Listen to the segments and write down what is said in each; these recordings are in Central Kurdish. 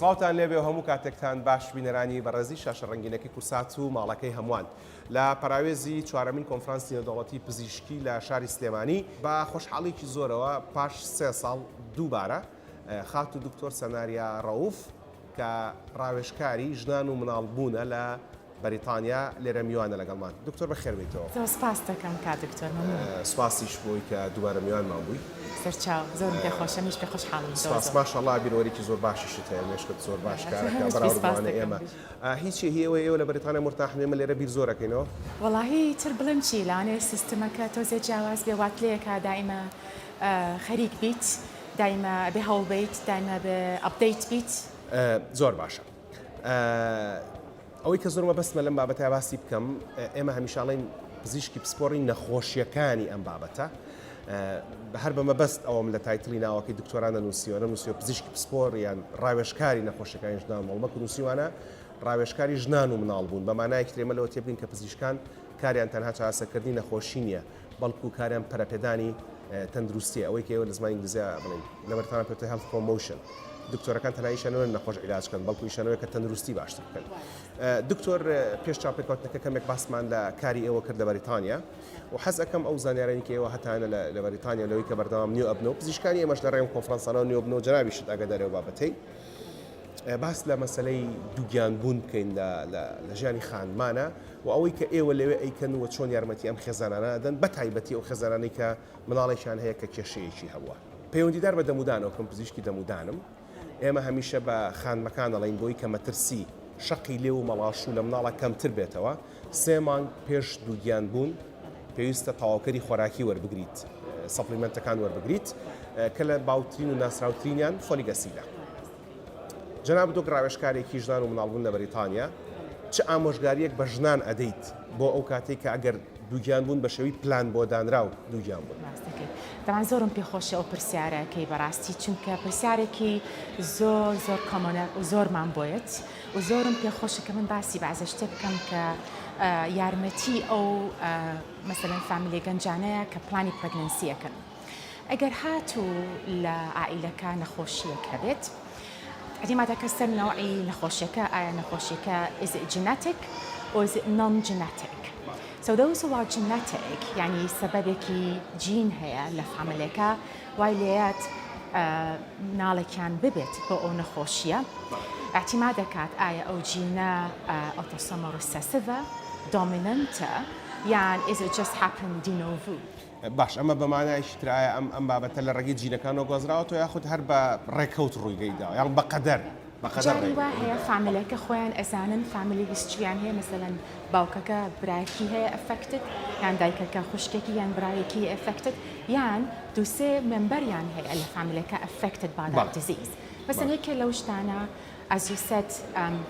سڵاوتان لێبێ و هەموو کاتێکتان باش بینەرانی بەڕێزی شاشە ڕەنگینەکەی کورسات و ماڵەکەی هەمووان لە پەراوێزی چوارەمین کۆنفرانسی نێودەوڵەتی پزیشکی لە شاری سلێمانی بە خۆشحاڵیکی زۆرەوە پاش سێ ساڵ دووبارە خاتوو دکتۆر سەناریا ڕەوف کە ڕاوێژکاری ژنان و مناڵبوونە لە بەریتانیا لێرە میوانە لەگەڵمان. دکتۆر بەخێر بێیتەوە. زۆر سپاست دەکەم کاک دکتۆر مەمنون. سپاسیش بۆی کە دووبارە میوانمان بووی. سەرچاو زۆرم پێ خۆشە منیش پێ خۆشحاڵم زۆر سپاس زۆر. ماشاءاللە بیرەوەریکی زۆر باشیشت هەیە مێشکت زۆر باش کارەکا هەمیش بەراورد سپاست بەوانەی دەکەم ئێمە. بژی. هیچی هی ئەوەی ئێوە لە بەریتانیا مورتاحن ئێمە لێرە بیر زۆر ئەکەینەوە. وەڵاهی تر بڵێم چی لەوانەیە سیستمەکە تۆزێ جیاواز بێ وات لێکا دائیمە خەریک بیت دایمە ئەبێ هەوڵ بەیت دایمە ئەبێ update بیت. زۆر باشە ئەوەی کە زۆر مەبەستمە لەم بابەتە باسی بکەم ئێمە هەمیشە ئەڵێین پزیشکی پسپۆڕی نەخۆشیەکانی ئەم بابەتە هەر بە مەبەست ئەوەم لە title ی ناوەکەی دکتۆرانە نووسیوە نەنووسیوە پزیشکی پسپۆڕ یان ڕاوێژکاری نەخۆشیەکانی ژنان مڵ بەڵکو نووسیوانە ڕاوێژکاری ژنان و مناڵ بوون بە مانایەکی تر ئێمە لەوە تێبگەین کە پزیشکان کاریان تەنها چارەسەرکردنی نەخۆشی نییە بەڵکو کاریان پەرەپێدانی تەندروستیە ئەوەی کە ئێوە لە زمانی ئینگلیزیا بڵێن لە بەریتانیا پێوتە health promotion دکتۆرەکان تەنها ئیشیان نەوێت نەخۆش عیلاج کەن بەڵکو ئیشیان ئەوەیە کە تەندروستی باشتر بکەن دکتۆر پێش چاوپێکەوتنەکە کەمێک باسمان لە کاری ئێوە کرد لە بەریتانیا و حەز ئەکەم ئەو زانیارانی کە ئێوە هەتانە لە بەریتانیا لەوەی کە بەردەوام نیو ئەبنەوە پزیشکانی ئێمەش لە ڕێم کۆنفرانسانەوە نیو بنەوە جەنابیشت ئاگاداری ئەو بابەتەی باس لە مەسەلەی دووگیان بوون بکەین لە ژیانی خانمانە و ئەوەی کە ئێوە لەوێ ئەیکەن و چۆن یارمەتی ئەم خێزانانە ئەدەن بە تایبەتی ئەو خێزانانەی کە مناڵێکیان هەیە کە کێشەیەکی هەبووە. پەیوەندیدار بە دەمودانەوە کەم پزیشکی دەمودانم ئێمە هەمیشە بە خانمەکان ئەڵێین بۆی کە مەترسی شەقی لێو و مەڵاشوو لە مناڵا کەمتر بێتەوە سێ مانگ پێش دووگیان بوون پێویستە تەواوکەری خۆراکی وەربگریت supplement ەکان وەربگریت کە لە باوترین و ناسراوترینیان folic acid ە. جەنابت وەک ڕاوێژکارێکی ژنان و مناڵبوون لە بەریتانیا چ ئامۆژگارییەک بە ژنان ئەدەیت بۆ ئەو کاتەی کە ئەگەر دووگیان بوون بە شێوەی پلان بۆ دانراو دووگیان بوون؟ ڕاست دەکەی. تەبعەن زۆرم پێ خۆشە ئەو پرسیارە ئەکەی بەڕاستی چونکە پرسیارێکی زۆر زۆر common ە و زۆرمان بۆیەت و زۆرم پێ خۆشە کە من باسی بەعزە شتێ بکەم کە یارمەتی ئەو مەسەلەن family ە گەنجانەیە کە plan ی pregnancy ئەکەن. ئەگەر هاتوو لە عائیلەکە نەخۆشیەک هەبێت ئیعتیمادەکە سەر نەوعی نەخۆشیەکە ئایا نەخۆشیەکە is it genetic or is it non genetic so those who are genetic یعنی سەبەبێکی جین هەیە لە family ەکە وای لێیات مناڵێکیان ببێت بۆ ئەو نەخۆشیە ئیعتیماد دەکات ئایا ئەو جینە autosomal recessive dominant ە یان is it just happen de novo باش ئەمە بە مانایەکی تر ئایا ئەم ئەم بابەتە لە ڕێگەی جینەکانەوە گوازراوەتەوە یاخود هەر بە ڕێکەوت ڕووی داوە یان بە قەدەر بە قەدەر جاری ڕێگەی وا هەیە داوە؟ family ەکە خۆیان ئەزانن family history یان هەیە مەسەلەن باوکەکە برایەکی هەیە affected یان دایکەکە خوشکێکی یان برایەکی هەیە affected یان دوو سێ member یان هەیە لە family ەکە affected by that بەڵێ disease مەسەلەن بەڵێ یەکێ لەو شتانە as you said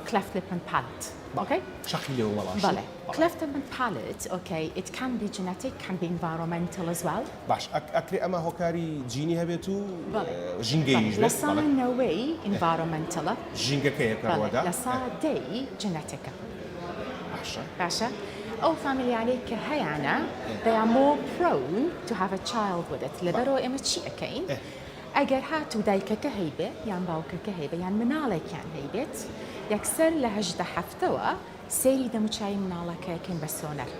cleft lip and palate okay شەقی لێو مەڵاشو بەڵێ cleft lip and palate okay it can be genetic can be environmental as well. باش ئەکرێ ئەمە هۆکاری جینی هەبێت و بەڵێ ژینگەییش لە بێت سا بەڵێ نەوەی environmental ە ژینگەکەیە کە بەڵێ ڕوەدا لە سا دەی genetic ە باشە باشە ئەو family انەی کە هەیانە they are more prone to have a child with it لەبەرئەوە ئێمە چی ئەکەین ئەگەر هاتوو دایکەکە هەیبێ یان باوکەکە هەیبێ یان مناڵێکیان هەیبێت یەکسەر لە 18 هەفتەوە سەیری دەموچاوی مناڵەکە ئەکەین بە سۆنەر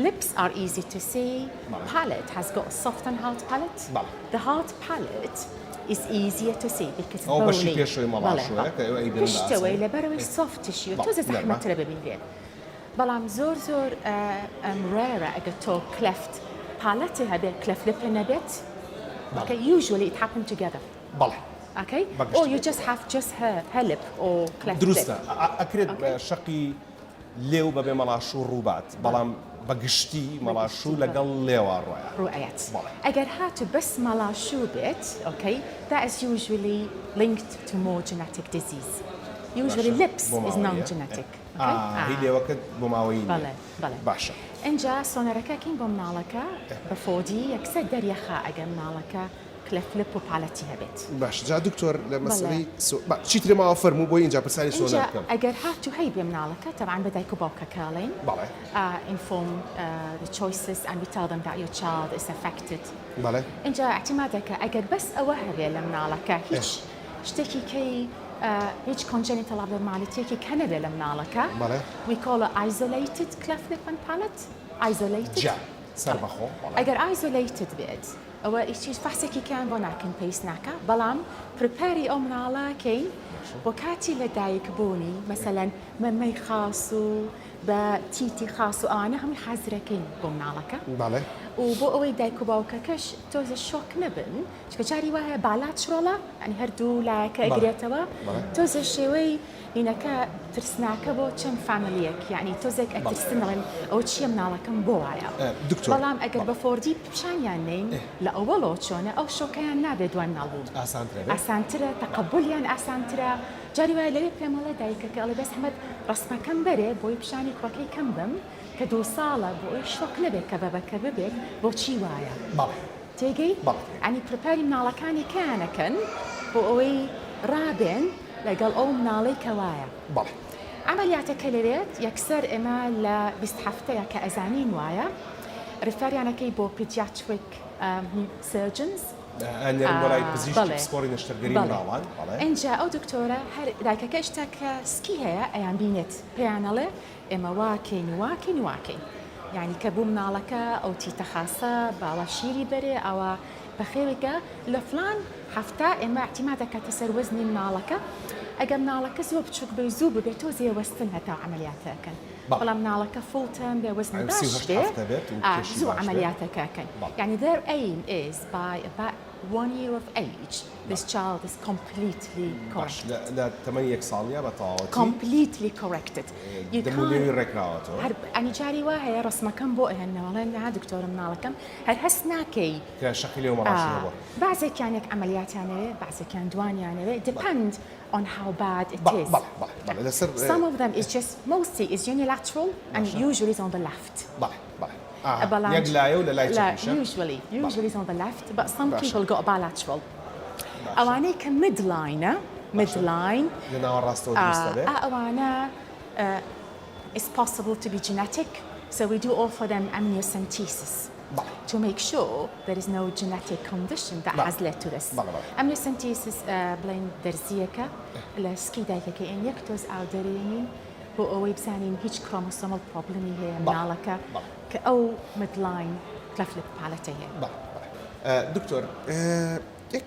Lips are easy to see palate has got soft and hard palate the hard palate is easier to see because ئەو بەشی bony پێشەوەی بەڵێ مەڵاشۆیە کە ئێوە ئەیبینن بە پشتەوەی ئاسانی لەبەرئەوەی soft ی بەڵێ تۆزێ نەرمە زەحمەترە ببینرێ بەڵام زۆر زۆر rare ە ئەگەر تۆ cleft palate هەبێت cleft lip نەبێت okay usually it happen together بەڵێ okay بە or گشتی you just have just her her lip or cleft lip دروستە ئەکرێت okay شەقی لێو بەبێ مەڵاشوو ڕووبات بەڵام بە گشتی بە مەڵاشوو گشتی بەڵێ لەگەڵ لێوا ڕۆیە ڕوئەیات بەڵێ ئەگەر هاتوو بەس مەڵاشوو بێت okay that is usually linked to more genetic disease usually باشە lips بۆ is non ماوەییە genetic ئا هی لێوەکەت بۆ ماوەیی نییە بەڵێ بەڵێ باشە. ئینجا سۆنەرەکە ئەکەین بۆ مناڵەکە بە 4D یەکسەر دەریەخا ئەگەر مناڵەکە cleft lip و palate ی هەبێت. باشە جا دکتۆر لە بەڵێ. مەسەلەی سۆ با چیت لێ ماوە فەرموو بۆی ئینجا پرسیاری سۆنەر ئینجا بکەم. ئەگەر هاتوو هەیبێ مناڵەکە تەبعەن بە دایک و باوکەکە ئەڵێین بەڵێ. inform the choices and we tell them that your child is affected. بەڵێ. ئینجا ئیعتیماد دەکا ئەگەر بەس ئەوە هەبێ لە مناڵەکە هیچ شتێکی کەی. هیچ congenital abnormality یەکی کە نەبێ لە مناڵەکە بەڵێ. we call it isolated cleft lip and palate isolated جیا سەربەخۆ بەڵێ. ئەگەر isolated بێت ئەوە هیچ فەحسێکی کەیان بۆ ناکەین پێویست ناکا بەڵام prepare ی ئەو مناڵە کەین بۆ کاتی لە دایک بوونی مەسەلەن مەمەی خاص و بە teat ی خاص و ئەوانە هەمووی حازرەکەین بۆ مناڵەکە بەڵێ. و بۆ ئەوەی دایک و باوکەکەش تۆزە shock نەبن چونکە جاری وا هەیە bilateral ە یانی هەردوو لایەکە ئەگرێتەوە تۆزێ شێوەی هینەکە ترسناکە بۆ چەند family یەک یانی تۆزێک ئەترسن ئەڵێن ئەوە چییە مناڵەکەم بۆ وایە بەڵام ئەگەر بە 4D پیشانیان نەین لە ئەوەڵەوە چۆنە ئەو shock ەیان نابێت دوای مناڵ بوون ئاسانترە تەقەبولیان ئاسانترە جاری وایە لەوێ پێمەڵێ دایکەکە ئەڵێ بەس ئەحمەد ڕەسمەکەم بەرێ بۆی پیشانی کوڕەکەی کەم بم کە دوو ساڵە بۆ ئەوی shock نەبێت کە بەبەکە ببێت بۆچی وایە. تێگەی؟ بەڵێ تێگەم. یانی prepare ی مناڵەکانی کەیان ئەکەن بۆ ئەوەی ڕابێن لەگەڵ ئەو مناڵەی کە وایە. بەڵێ. عەمەلیاتەکە لەوێت یەکسەر ئێمە لە 20 هەفتەیە کە ئەزانین وایە refer یان ئەکەی بۆ pediatric surgeons. ئەنێرن بۆ لای پزیشکی بەڵێ پسپۆڕی نەشتەرگەری بەڵێ. مناڵان. بەڵێ. ئینجا ئەو دکتۆرە هەر دایکەکە ئیشتا کە سکی هەیە ئەیانبینێت پێیان ئەڵێ ئێمە واکەین واکەین واکەین یانی کە بوو مناڵەکە ئەو teat ە خاسە باوا شیری بەرێ ئاوا بەخێویکە لە فلان هەفتە ئێمە اعتماد دەکاتە سەر وەزنی مناڵەکە ئەگەر مناڵەکە زۆر بچوک بێ زوو ببێت تۆزێ وەستن هەتا عەمەلیاتە ئەکەن بەڵام مناڵەکە full term بێ وەزنی باش بێ زوو عەمەلیاتەکە ئەکەن یانی their aim is by about one year of age This child is completely باش corrected. لە لە تەمەنی یەک ساڵیا بە تەواوەتی Completely corrected. You دەم و لێوی can't ڕێکراوەتەوە هەر ئەنی جاری وا هەیە ڕەسمەکەم بۆ ئەهێننەوە ئەڵێن ها دکتۆرە مناڵەکەم هەر هەست ناکەی کە شەقی لێو مەڕاشی ئا هەبووە. بەعزێکیان یەک عەمەلیاتیان ئەوێ بەعزێکیان دوانیان ئەوێ depend on how bad it بەڵێ is. بەڵێ بەڵێ بەڵێ لەسەر Some of them is just mostly is unilateral and باشە usually is on the left. بەڵێ بەڵێ ئاها بەڵام یەک لایە و لە لای لا چەپیشە usually بەڵێ usually is on the left but some باشە people got bilateral. باشە ئەوانەی کە midline ە باشە midline لە ناوەڕاستەوە دروست دەبێ ئا ئەوانە it's possible to be genetic so we do offer them amniocentesis بەڵێ to make sure there is no genetic condition that بەڵێ has led to this. بەڵێ بەڵێ Amniocentesis بڵێین دەرزییەکە لە سکی دایکەکەی ئێن یەک تۆز ئاو دەرێنین بۆ ئەوەی بزانین هیچ chromosomal problem ی هەیە بەڵێ مناڵەکە بەڵێ کە ئەو midline cleft lip palate ەی هەیە. بەڵێ بەڵێ دکتۆر یەک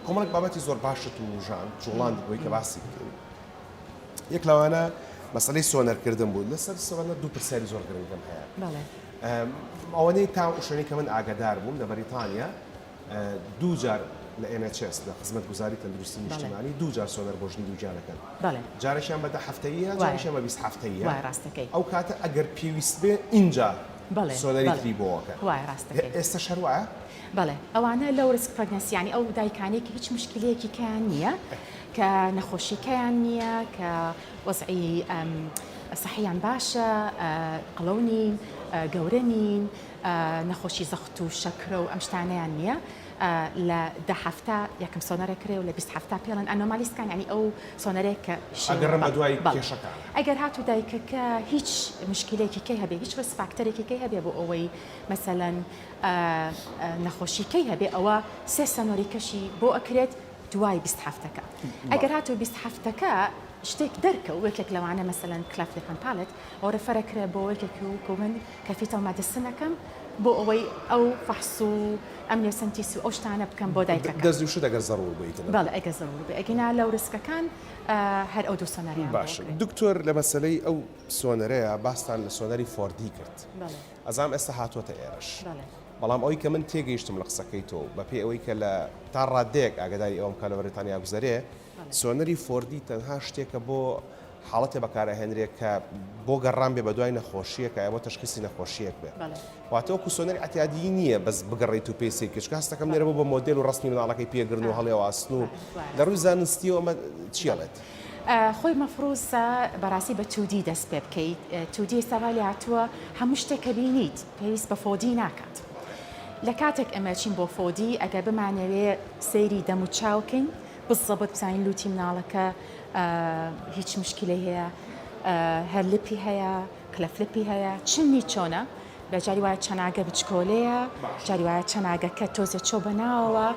کۆمەڵێک بابەتی زۆر باشت وروژاند جوڵاند بۆی کە باسی بکەین یەک لەوانە مەسەلەی سۆنەرکردن بوو لەسەر سۆنەر دوو پرسیاری زۆر گرنگم هەیە بەڵێ. ئەوەنەی تا ئەو شوێنەی کە من ئاگادار بووم لە بەریتانیا دوو جار لە NHS لە خزمەتگوزاری تەندروستی بەڵێ. نیشتیمانی دوو جار سۆنەر بۆ ژنی دووگیان ئەکەن بەڵێ. جارێکیان بە دە هەفتەییە وایە. جارێکیان بە 20 هەفتەییە وایە ڕاستەکەی. ئەو کاتە ئەگەر پێویست بێ ئینجا بەڵێ سۆنەری بەڵێ تری بۆ ئەکەن وایە ڕاستەکەی. ئێستەش هەر وایە؟ بەڵێ ئەوانە low risk pregnancy یانی ئەو دایکانەی کە هیچ موشکیلەیەکی کەیان نییە کە نەخۆشیکەیان نییە کە وەزعی سەحیان باشە قەڵەو نین گەورە نین نەخۆشی زەخت و شەکرە و ئەم شتانەیان نییە لە دە هەفتە یەکەم سۆنەرە کرێ و لە 20 هەفتە پێڵێن anomaly scan یانی ئەو سۆنەرێک کە ئەگەڕم بە دوای کێشەکان ئەگەر هاتوو دایکەکە هیچ مشکلێکی کەی هەبێ هیچ risk factor ێکی کەی هەبێ بۆ ئەوەی مەسەلەن نەخۆشی کەی هەبێ ئەوە سێ سۆنەری کەشی بۆ ئەکرێت دوای 20 هەفتەکە ئەگەر هاتوو 20 هەفتەکە شتێک دەرکەوت یەکێک لەوانە مەسەلەن cleft lip and palate ئەوە refer ئەکرێ بۆ یەکێک و من کە fetal medicine ئەکەم بۆ ئەوەی ئەو فەحس و amniocentesis و ئەو شتانە بکەم بۆ دایکەکە. دەست نووشت ئەگەر زەروور بێ ئیتر. بەڵێ ئەگەر زەروور بێ ئەگینا low risk ەکان هەر ئەو دوو سۆنەریان بۆ باشە ئەکرێ. دکتۆر لە مەسەلەی ئەو سۆنەرەیە باستان لە سۆنەری 4D کرد بەڵێ. ئەزانم ئێستا هاتووەتە ئێرەش بەڵێ. بەڵام ئەوەی کە من تێگەیشتم لە قسەکەی تۆ و بەپێی ئەوەی کە لە تا ڕادەیەک ئاگاداری ئەوەم کە لە بەریتانیا گوزەرێ بەڵێ. سۆنەری 4D تەنها شتێکە بۆ حاڵەتێ بەکارئەهێنرێ کە بۆ گەڕان بێ بەدوای نەخۆشییەکا یا بۆ تەشخیسی نەخۆشییەک بێ. بەڵێ. واتە وەکو سۆنەری ئیعتیادیی نییە بەس بگەڕێیت و پێی سەیر بکەیت چونکە هەستەکەم بەڵێ. لێرە بوو بە مۆدێل و ڕەسمی مناڵەکەی پێ گرن و ئا. هەڵیەواسن و بەڵێ. وایە لە ڕووی ڕاستە. زانستییەوە ئەمە چی بەڵێ. ئەڵێت؟ خۆی مەفروسە بەڕاستی بە 2D دەست پێ بکەیت 2D ئێستا وا لێهاتووە هەموو شتێک کە بینیت پێویست بە 4D ناکات. لە کاتێک ئێمە چین بۆ 4D ئەگەر بمانەوێ سەیری دەموچاو کەین بالضبط بزانین لوتی مناڵەکە هیچ مشکلەی هەیە hare lip ی هەیە cleft lip ی هەیە چنی چۆنە بە جاری وایە چەناگە بچکۆلەیە جاری وایە چەناگەکە تۆزێ چۆ بەناوەوە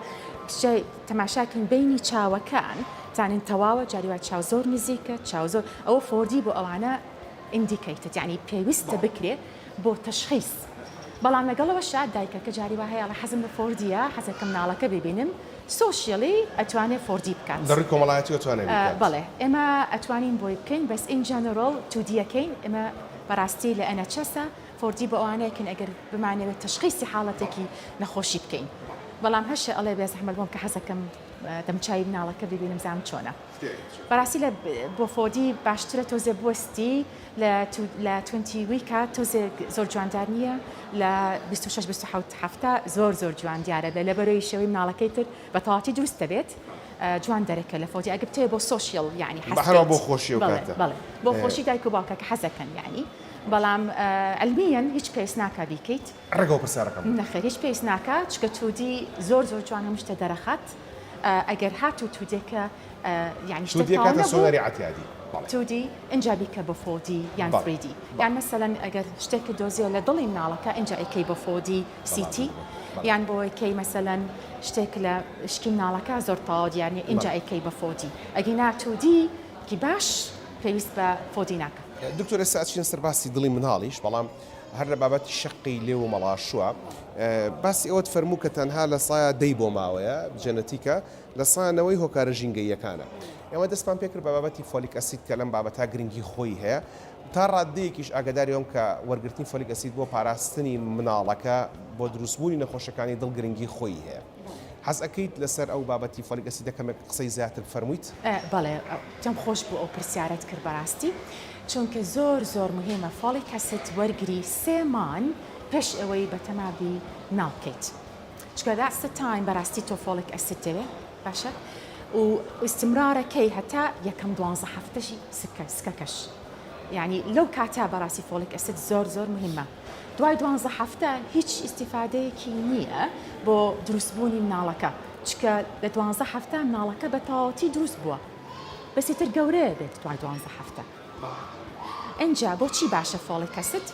تەماشاکەین بینی چاوەکان. زانین تەواوە جاری وا چاو زۆر نزیکە چاو زۆر ئەوە 4D بۆ ئەوانە indicated یانی پێویستە بکرێ بۆ تەشخیس بەڵام لەگەڵەوەشا دایکەکە جاری وا هەیە ئەڵێ حەزم لە 4D یە حەزەکەم مناڵەکە ببینم socially ئەتوانێ 4D بکات. لە ڕووی کۆمەڵایەتیەوە ئەتوانێ بیکات. بەڵێ ئێمە ئەتوانین بۆی بکەین بەس in general 2D یەکەین ئێمە بەڕاستی لە NHS 4D بۆ ئەوانەیەکەین ئەگەر بمانەوێت تەشخیسی حاڵەتێکی نەخۆشی بکەین بەڵام هەشە ئەڵێ بێزەحمەت بۆم کە حەزەکەم دەمچاوی مناڵەکە ببینم زانم چۆنە بەڕاستی لە بۆ 4D باشترە تۆزێ بوەستی لە لە twenty week ا تۆزێ زۆر جواندار نییە لە 26 27 هەفتە زۆر زۆر جوان دیارە بێ لە بەرەوی شێوەی مناڵەکەی تر بە تەواتی دروست دەبێت جوان دەرەکە لە 4D ئەگە بتەوێ بۆ social یعنی حەز بەهەروا بۆ خۆشی و کاتە بەڵێ بۆ خۆشی دایک و باوکە کە حەزەکەن یعنی بەڵام علمیەن هیچ پێویست ناکا بیکەیت ڕێگەوە پرسیارەکەم بوو. نەخێر هیچ پێویست ناکا چونکە 2D زۆر زۆر جوان هەموو شتە دەرەخات ئەگەر هاتوو 2D ەکە یانی شتێک 2D تەواو کاتە نەبوو سۆنەری عەتیادی بەڵێ. 2D ئینجا بیکە بە 4D یان بەڵێ 3D یان مەسەلەن ئەگەر شتێکت دۆزیەوە لە دڵی مناڵەکە ئینجا ئەیکەی بە 4D بەڵام CT بەڵێ یان بۆ ئەیکەی مەسەلەن شتێک لە شکی مناڵەکە زۆر تەواو دیار نیە ئینجا بەڵێ. ئەیکەی بە 4D ئەگینا 2D کی باش پێویست بە 4D ناکا. دکتۆر ئێستا ئەچینە سەر باسی دڵی مناڵیش بەڵام هەر لە بابەتی شەقی لێو و مەڵاشووە باسی ئەوەت فەرموو کە تەنها لە سایا دەی بۆ ماوەیە جەنەتیکە لە سا نەوەی هۆکارە ژینگەییەکانە. ئێمە دەستمان پێکرد بە بابەتی folic acid کە لەم بابەتە گرنگی خۆی هەیە تا ڕاددەیەکیش ئاگاداری ئەوەم کە وەرگرتنی folic acid بۆ پاراستنی مناڵەکە بۆ دروستبوونی نەخۆشەکانی دڵ گرنگی خۆی هەیە. حەز ئەکەیت لەسەر ئەو بابەتی folic acid ە کەمێک قسەی زیاتر بفەرموویت؟ بەڵێ پێم خۆش بوو ئەو پرسیارەت کرد بەڕاستی چونکە زۆر زۆر مهمە folic acid وەرگری سێ مانگ پێش ئەوەی بەتەما بی مناڵ بکەیت چونکە that's the time بەڕاستی تۆ folic acid دەوێ باشە و ئیستمرارەکەی هەتا یەکەم دوانزە هەفتەشی سکە سکەکەش یعنی لەو کاتە بەڕاستی folic acid زۆر زۆر مهمە دوای دوانزە هەفتە هیچ ئیستیفادەیەکی نییە بۆ دروستبوونی مناڵەکە چکە لە دوانزە هەفتە مناڵەکە بە تەواوەتی دروست بووە بەس ئیتر گەورەیە بێت دوای دوانزە هەفتە ئینجا بۆچی باشە folic acid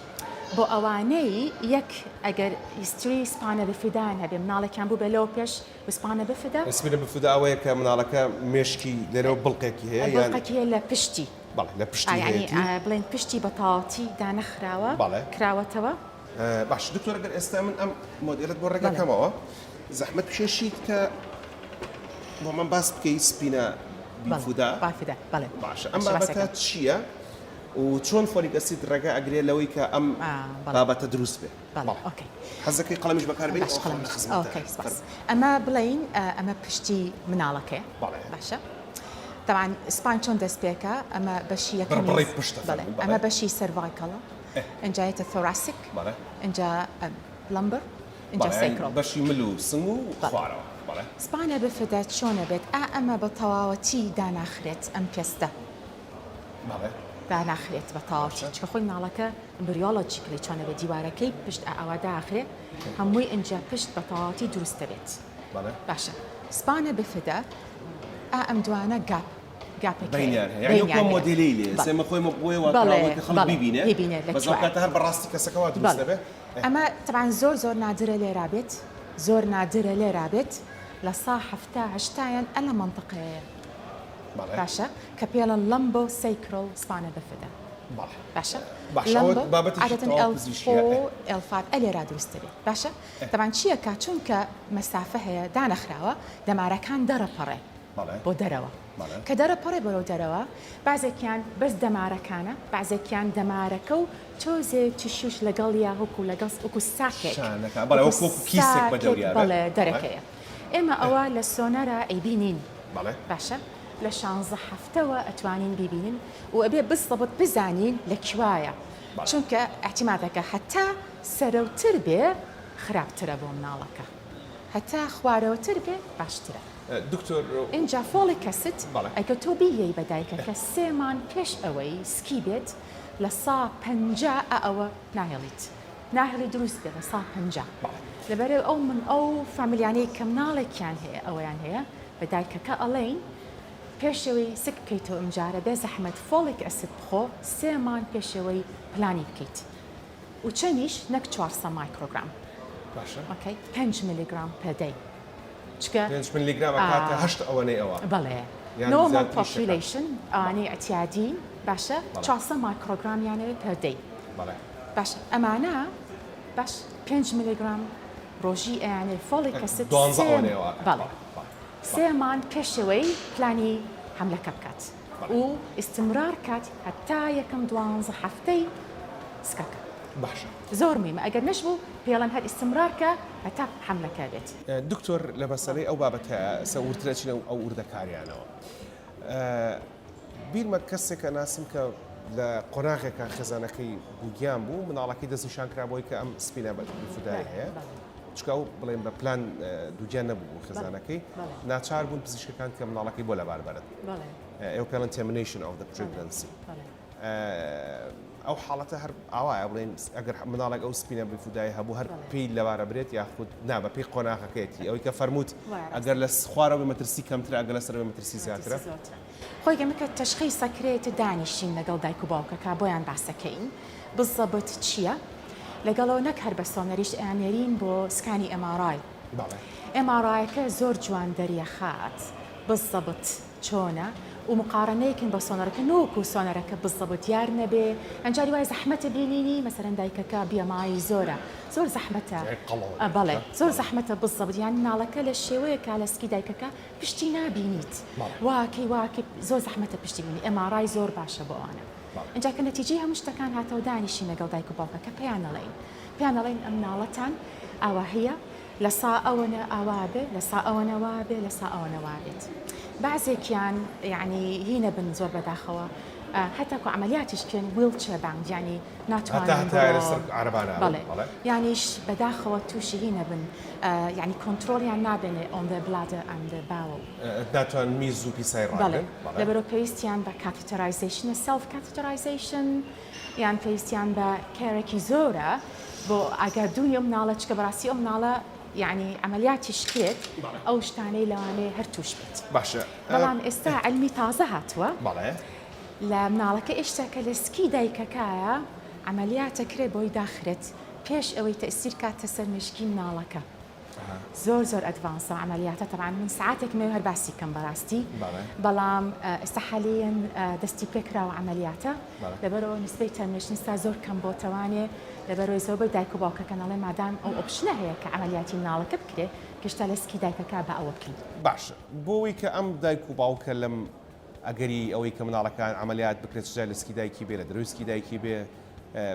بۆ ئەوانەی یەک ئەگەر history spina bifida یان هەبێ مناڵێکیان بوو بێ لەوە پێش و spina bifida spina bifida ئەوەیە کە مناڵەکە مێشکی لێرەوە بڵقێکی هەیە یان بڵقێکی هەیە لە پشتی بەڵێ لە پشتی هەیەتی بڵێن پشتی بە تەواوەتی دانەخراوە کراوەتەوە. باش دکتۆر گەر ئێستا من ئەم مۆدێلت بۆ ڕێگەکەمەوە زەحمەت بکێشیت کە بۆ من باس بکەی spina bifida باشە ئەم بابەتە چییە و چۆن folic acid ڕێگە ئەگرێ لەوەی کە ئەم بابەتە دروست بێ حەزەکەی قەڵەمیش بەکاربێنی ئەمە بڵین ئەمە پشتی مناڵەکەی باشە تەبعەن spine چۆن دەست پێکا ئەمە بەشی یەکەمی بڕبڕەی پشتە بەڵێ فەرموو ئەمە بەڵێ. بەشی cervical ە ئینجا یەتە thoracic بەڵێ. ئینجا lumbar ئینجا بەڵێ یانی sacral بەشی مل و سنگ و بەڵێ. خوارەوە بەڵێ. spina bifida چۆنە بێت ئا ئەمە بە تەواوەتی داناخرێت ئەم پێستە بەڵێ. داناخرێت بە تەواوەتی باشە. چونکە خۆی مناڵەکە embryologically چۆنە بێت دیوارەکەی پشت ئا ئاوا داخرێ هەمووی ئینجا پشت بە تەواوەتی دروست دەبێت. باشە spina bifida ئا ئەم دوانە gap gap ێک هەیە بەینیان هەیە یانی وەکو ئەم مۆدێلەی لێ ئێستا ئێمە خۆی بۆیە وا کراوە کە خەڵک بیبینێ بەس ئەو کاتە هەر بەڕاستی کەسەکە وا دروست دەبێ ئەمە تەبعەن زۆر زۆر نادرە لێرا بێت زۆر نادرە لێرا بێت لە سا حەفتا هەشتایان ئە لە مەنتقەیە باشە کە پێڵن lumbosacral spina bifida باشە lumbo عادەتەن L four L five ئە لێرا دروست دەبێت باشە تەبعەن چیە کا چونکە مەسافە هەیە دانەخراوە دەمارەکان دەڕەپەڕێ بۆ دەرەوە کە دەڕەپەڕێ بەرەو دەرەوە بەعزێکیان بەس دەمارەکانە بەعزێکیان دەمارەکە و تۆزێ tissue ش لەگەڵیا وەکو لەگەڵ وەکو sac ێک بەڵێ دەرەکەیە ئێمە ئەوە لە سۆنەرا ئەیبینین باشە لە شانزە هەفتەوە ئەتوانین بیبینین و ئەبێ بزەبت بزانین لە کوایە چونکە ئیعتیمادەکە هەتا سەرەوتر بێ خراپترە بۆ مناڵەکە هەتا خوارەوەتر بێ باشترە. دکتۆر. ئینجا folic acid ئەگەر تۆ بییەی بە دایکەکە سێ مانگ پێش ئەوەی سکی بێت لە سا 50 ئە ئەوە ناهێڵیت ناهێڵی دروست بێت لە سا 50 لەبەرئ ئەو من ئەو family انەی کە مناڵێکیان هەیە ئەوەیان هەیە بە دایکەکە ئەڵێین پێشەوەی سک بکەیتەوە ئمجارە بێ زەحمەت folic acid بخۆ سێ مانگ پێشەوەی پلانی بکەیت و چەنیش نەک 400 مایکرۆگرام باشە okay 5 میلیگرام per day چکە 5 میلیگرام ئەکاتە هەشت ئەوەنەی ئەوە بەڵێ. یان Normal زیاتریش ئەکات؟ population ئەوانەی ئیعتیادین باشە بەڵێ. 400 مایکرۆگرامیان ئەوێ per day بەڵێ. باشە ئەمانە باش 5 ملیگرام ڕۆژی ئەیانێ folic acid دوانزە سێ ئەوەنەیە وا ئەکات. بەڵێ بەڵێ بەڵێ. سێ مانگ پێشەوەی پلانی حەملەکە بکات بەڵێ. و ئیستمرار کات هەتا یەکەم دوانزە هەفتەی سکەکە. باشە. زۆر مهمە ئەگەر نەشبوو پێڵێن هەر ئیستمرار کە هەتا حەملەکە بێت. دکتۆر لە مەسەلەی ئەو بابەتە ئێستا وردتر ئەچینە ئەو وردەکاریانەوە. بیرمە کەسێک ئەناسم کە لە قۆناغێکا خێزانەکەی دووگیان بوو مناڵەکەی دەستنیشان کرا بۆی کە ئەم spina bifida ی هەیە چونکە ئەو بڵێن بە پلان دووگیان نەبوو بوو خێزانەکەی ناچار بوون پزیشکەکان کە مناڵەکەی بۆ لەبار بەرن ئێوە پێڵێن termination of the pregnancy ئەو حاڵەتە هەر ئاوایە بڵێن ئەگەر مناڵێک ئەو spina bifida ی هەبوو هەر پێی لەبارە برێت یاخود نا بە پێی قۆناغەکەیەتی ئەوەی کە فەرمووت ئەگەر لە خوارەوە مەترسی کەمترە ئەگەر لەسەر مەترسی زیاترە. خۆی گەمە کە تەشخیس ئەکرێت دانیشین لەگەڵ دایک و باوکەکە بۆیان باسەکەین بزەبت چییە لەگەڵەوە نەک هەر بە سۆنەریش ئەیاننێرین بۆ scan ی MRI MRI ەکە زۆر جوان دەریەخات بزەبت چۆنە و مقارەنەیکن بە سۆنەرەکە نەوەکو سۆنەرەکە بزەبت دیار نەبێ ئەنجاری وای زەحمەتە بینینی مەسەلەن دایکەکە BMI زۆرە زۆر زەحمەتە بەڵێ زۆر زەحمەتە بزەبت یان مناڵەکە لە شێوەیەکە لە سکی دایکەکە پشتی نابینیت واکەی واکەی زۆر زەحمەتە پشتی بینی MRI زۆر باشە بۆ ئەوانە ئینجا کە نەتیجەی هەموو شتەکان هاتەوە دانیشین لەگەڵ دایک و باوکەکە پێیان ئەڵێین پێیان ئەڵێین ئەم مناڵەتان ئاواهیە لە سا ئەوەنە ئاوا بێ لە سا ئەوەنە وا بێ لە سا ئەوەنە وا بێت بەعزێکیان یعنی هی نەبن زۆر بەداخەوە هەتاکو عەمەلیاتیش بکەن wheelchair bound یعنی ناتوانن بەڵێ یانیش بەداخەوە تووشی هی نەبن یعنی کۆنترۆڵیان نابێنێ on the bladder and the bowel. ناتوان میز و پیسای ڕاگرن. بەڵێ لەبەرئەوە پێویستیان بە catheterization ە self catheterization یان پێویستیان بە care ێکی زۆرە بۆ ئاگادوونی ئەو مناڵە چکە بەڕاستی ئەو مناڵە یعنی عەمەلیاتیش کرێت ئەو شتانەی لەوانەیە هەر تووش بێت. باشە بەڵام ئێستا عیلمی تازە هاتووە. بەڵێ. لە مناڵەکە ئێشتا کە لە سکی دایکەکایە عەمەلیات ئەکرێ بۆی داخرێت پێش ئەوەی تەئسیر کاتە سەر مێشکی مناڵەکە زۆر زۆر advance ە عەمەلیاتە تەبعەن من سەعاتێک مەوێ هەر باسی کەم بەڕاستی بەڵام ئێستا حالیەن دەستی پێکراوە عەمەلیاتە لەبەرەوە نسبەی termination ئێستا زۆر کەم بۆتەوانێ لەبەرەوەی زۆربەی دایک و باوکەکان ئەڵێ مادام ئەو option ە هەیە کە عەمەلیاتی مناڵەکە بکرێ کە ئێشتا لە سکی دایکەکە با ئەوە بکەین. باشە بۆ وەی کە ئەم دایک و باوکە لەم ئەگەری ئەوەی کە مناڵەکان عەمەلیات بکرێت چ جای لە سکی دایکی بێ لە دەرەوەی سکی دایکی بێ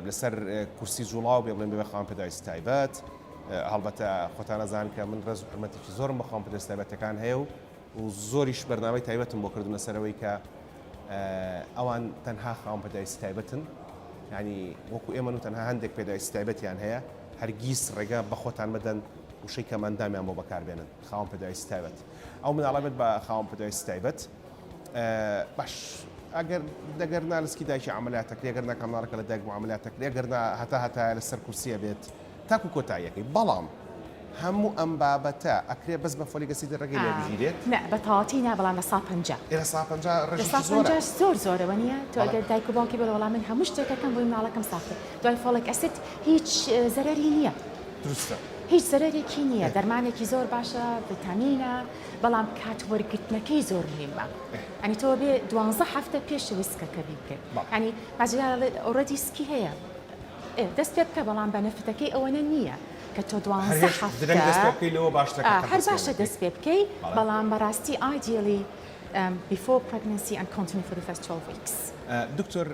لەسەر کورسی جوڵاو بێ بڵێن بێ خاوەن پێداویستی تایبەت هەڵبەتە خۆتان ئەزان کە من ڕێز و حورمەتێکی زۆرم بە خاوەن پێداویستی تایبەتەکان هەیە و و زۆریش بەرنامەی تایبەتم بۆ کردوون لەسەرەوەی کە ئەوان تەنها خاوەن پێداویستی تایبەتن ینی وەکو ئێمە و تەنها هەندێک پێداویستی تایبەتیان هەیە هەرگیز ڕێگە بە خۆتان مەدەن وشەی کەمئەندامیان بۆ بەکاربێنن خاوەن پێداویستی تایبەت ئەو مناڵە بێت بە خاوەن پێداویستی تایبەت باش ئەگەر دەگەر نا لەسکی دایکی عملیات دەکرێ گەر ناکە مناڵەکە لە دایک بوو عملیات دەکرێ گەر نا هەتا هەتایە لەسەر کورسیە بێت تاکو کۆتاییەکەی بەڵام هەموو ئەم بابەتە ئەکرێ بەس بە folic acid ڕێگەی لێ بگیرێت؟ نا بە تەواوەتی نا بەڵام 50%. ئێ 50% ڕێژەیەکی زۆرە. 50% زۆر زۆرە وەنیە تۆ ئەگەر دایک و باوکی بڵێ وەڵا من هەموو شتێک ئەکەم بۆی مناڵەکەم ساغ بێت دوای folic acid هیچ زەرەری نییە. دروستە. هیچ زەرەرێکی نییە دەرمانێکی زۆر باشە ڤیتامینە بەڵام کات وەرگرتنەکەی زۆر مهمە ئەنی تۆ بێ دوانزە هەفتە پێشەوەی سکەکە بیکرد ئەنی بازیار already سکی هەیە دەست پێ بکە بەڵام benefit ەکەی ئەوەنە نییە کە تۆ دوانزە هەفتە هەر باشە دەست پێ بکەی بەڵام بەڕاستی ideally before pregnancy and continue for the first 12 weeks. دکتۆر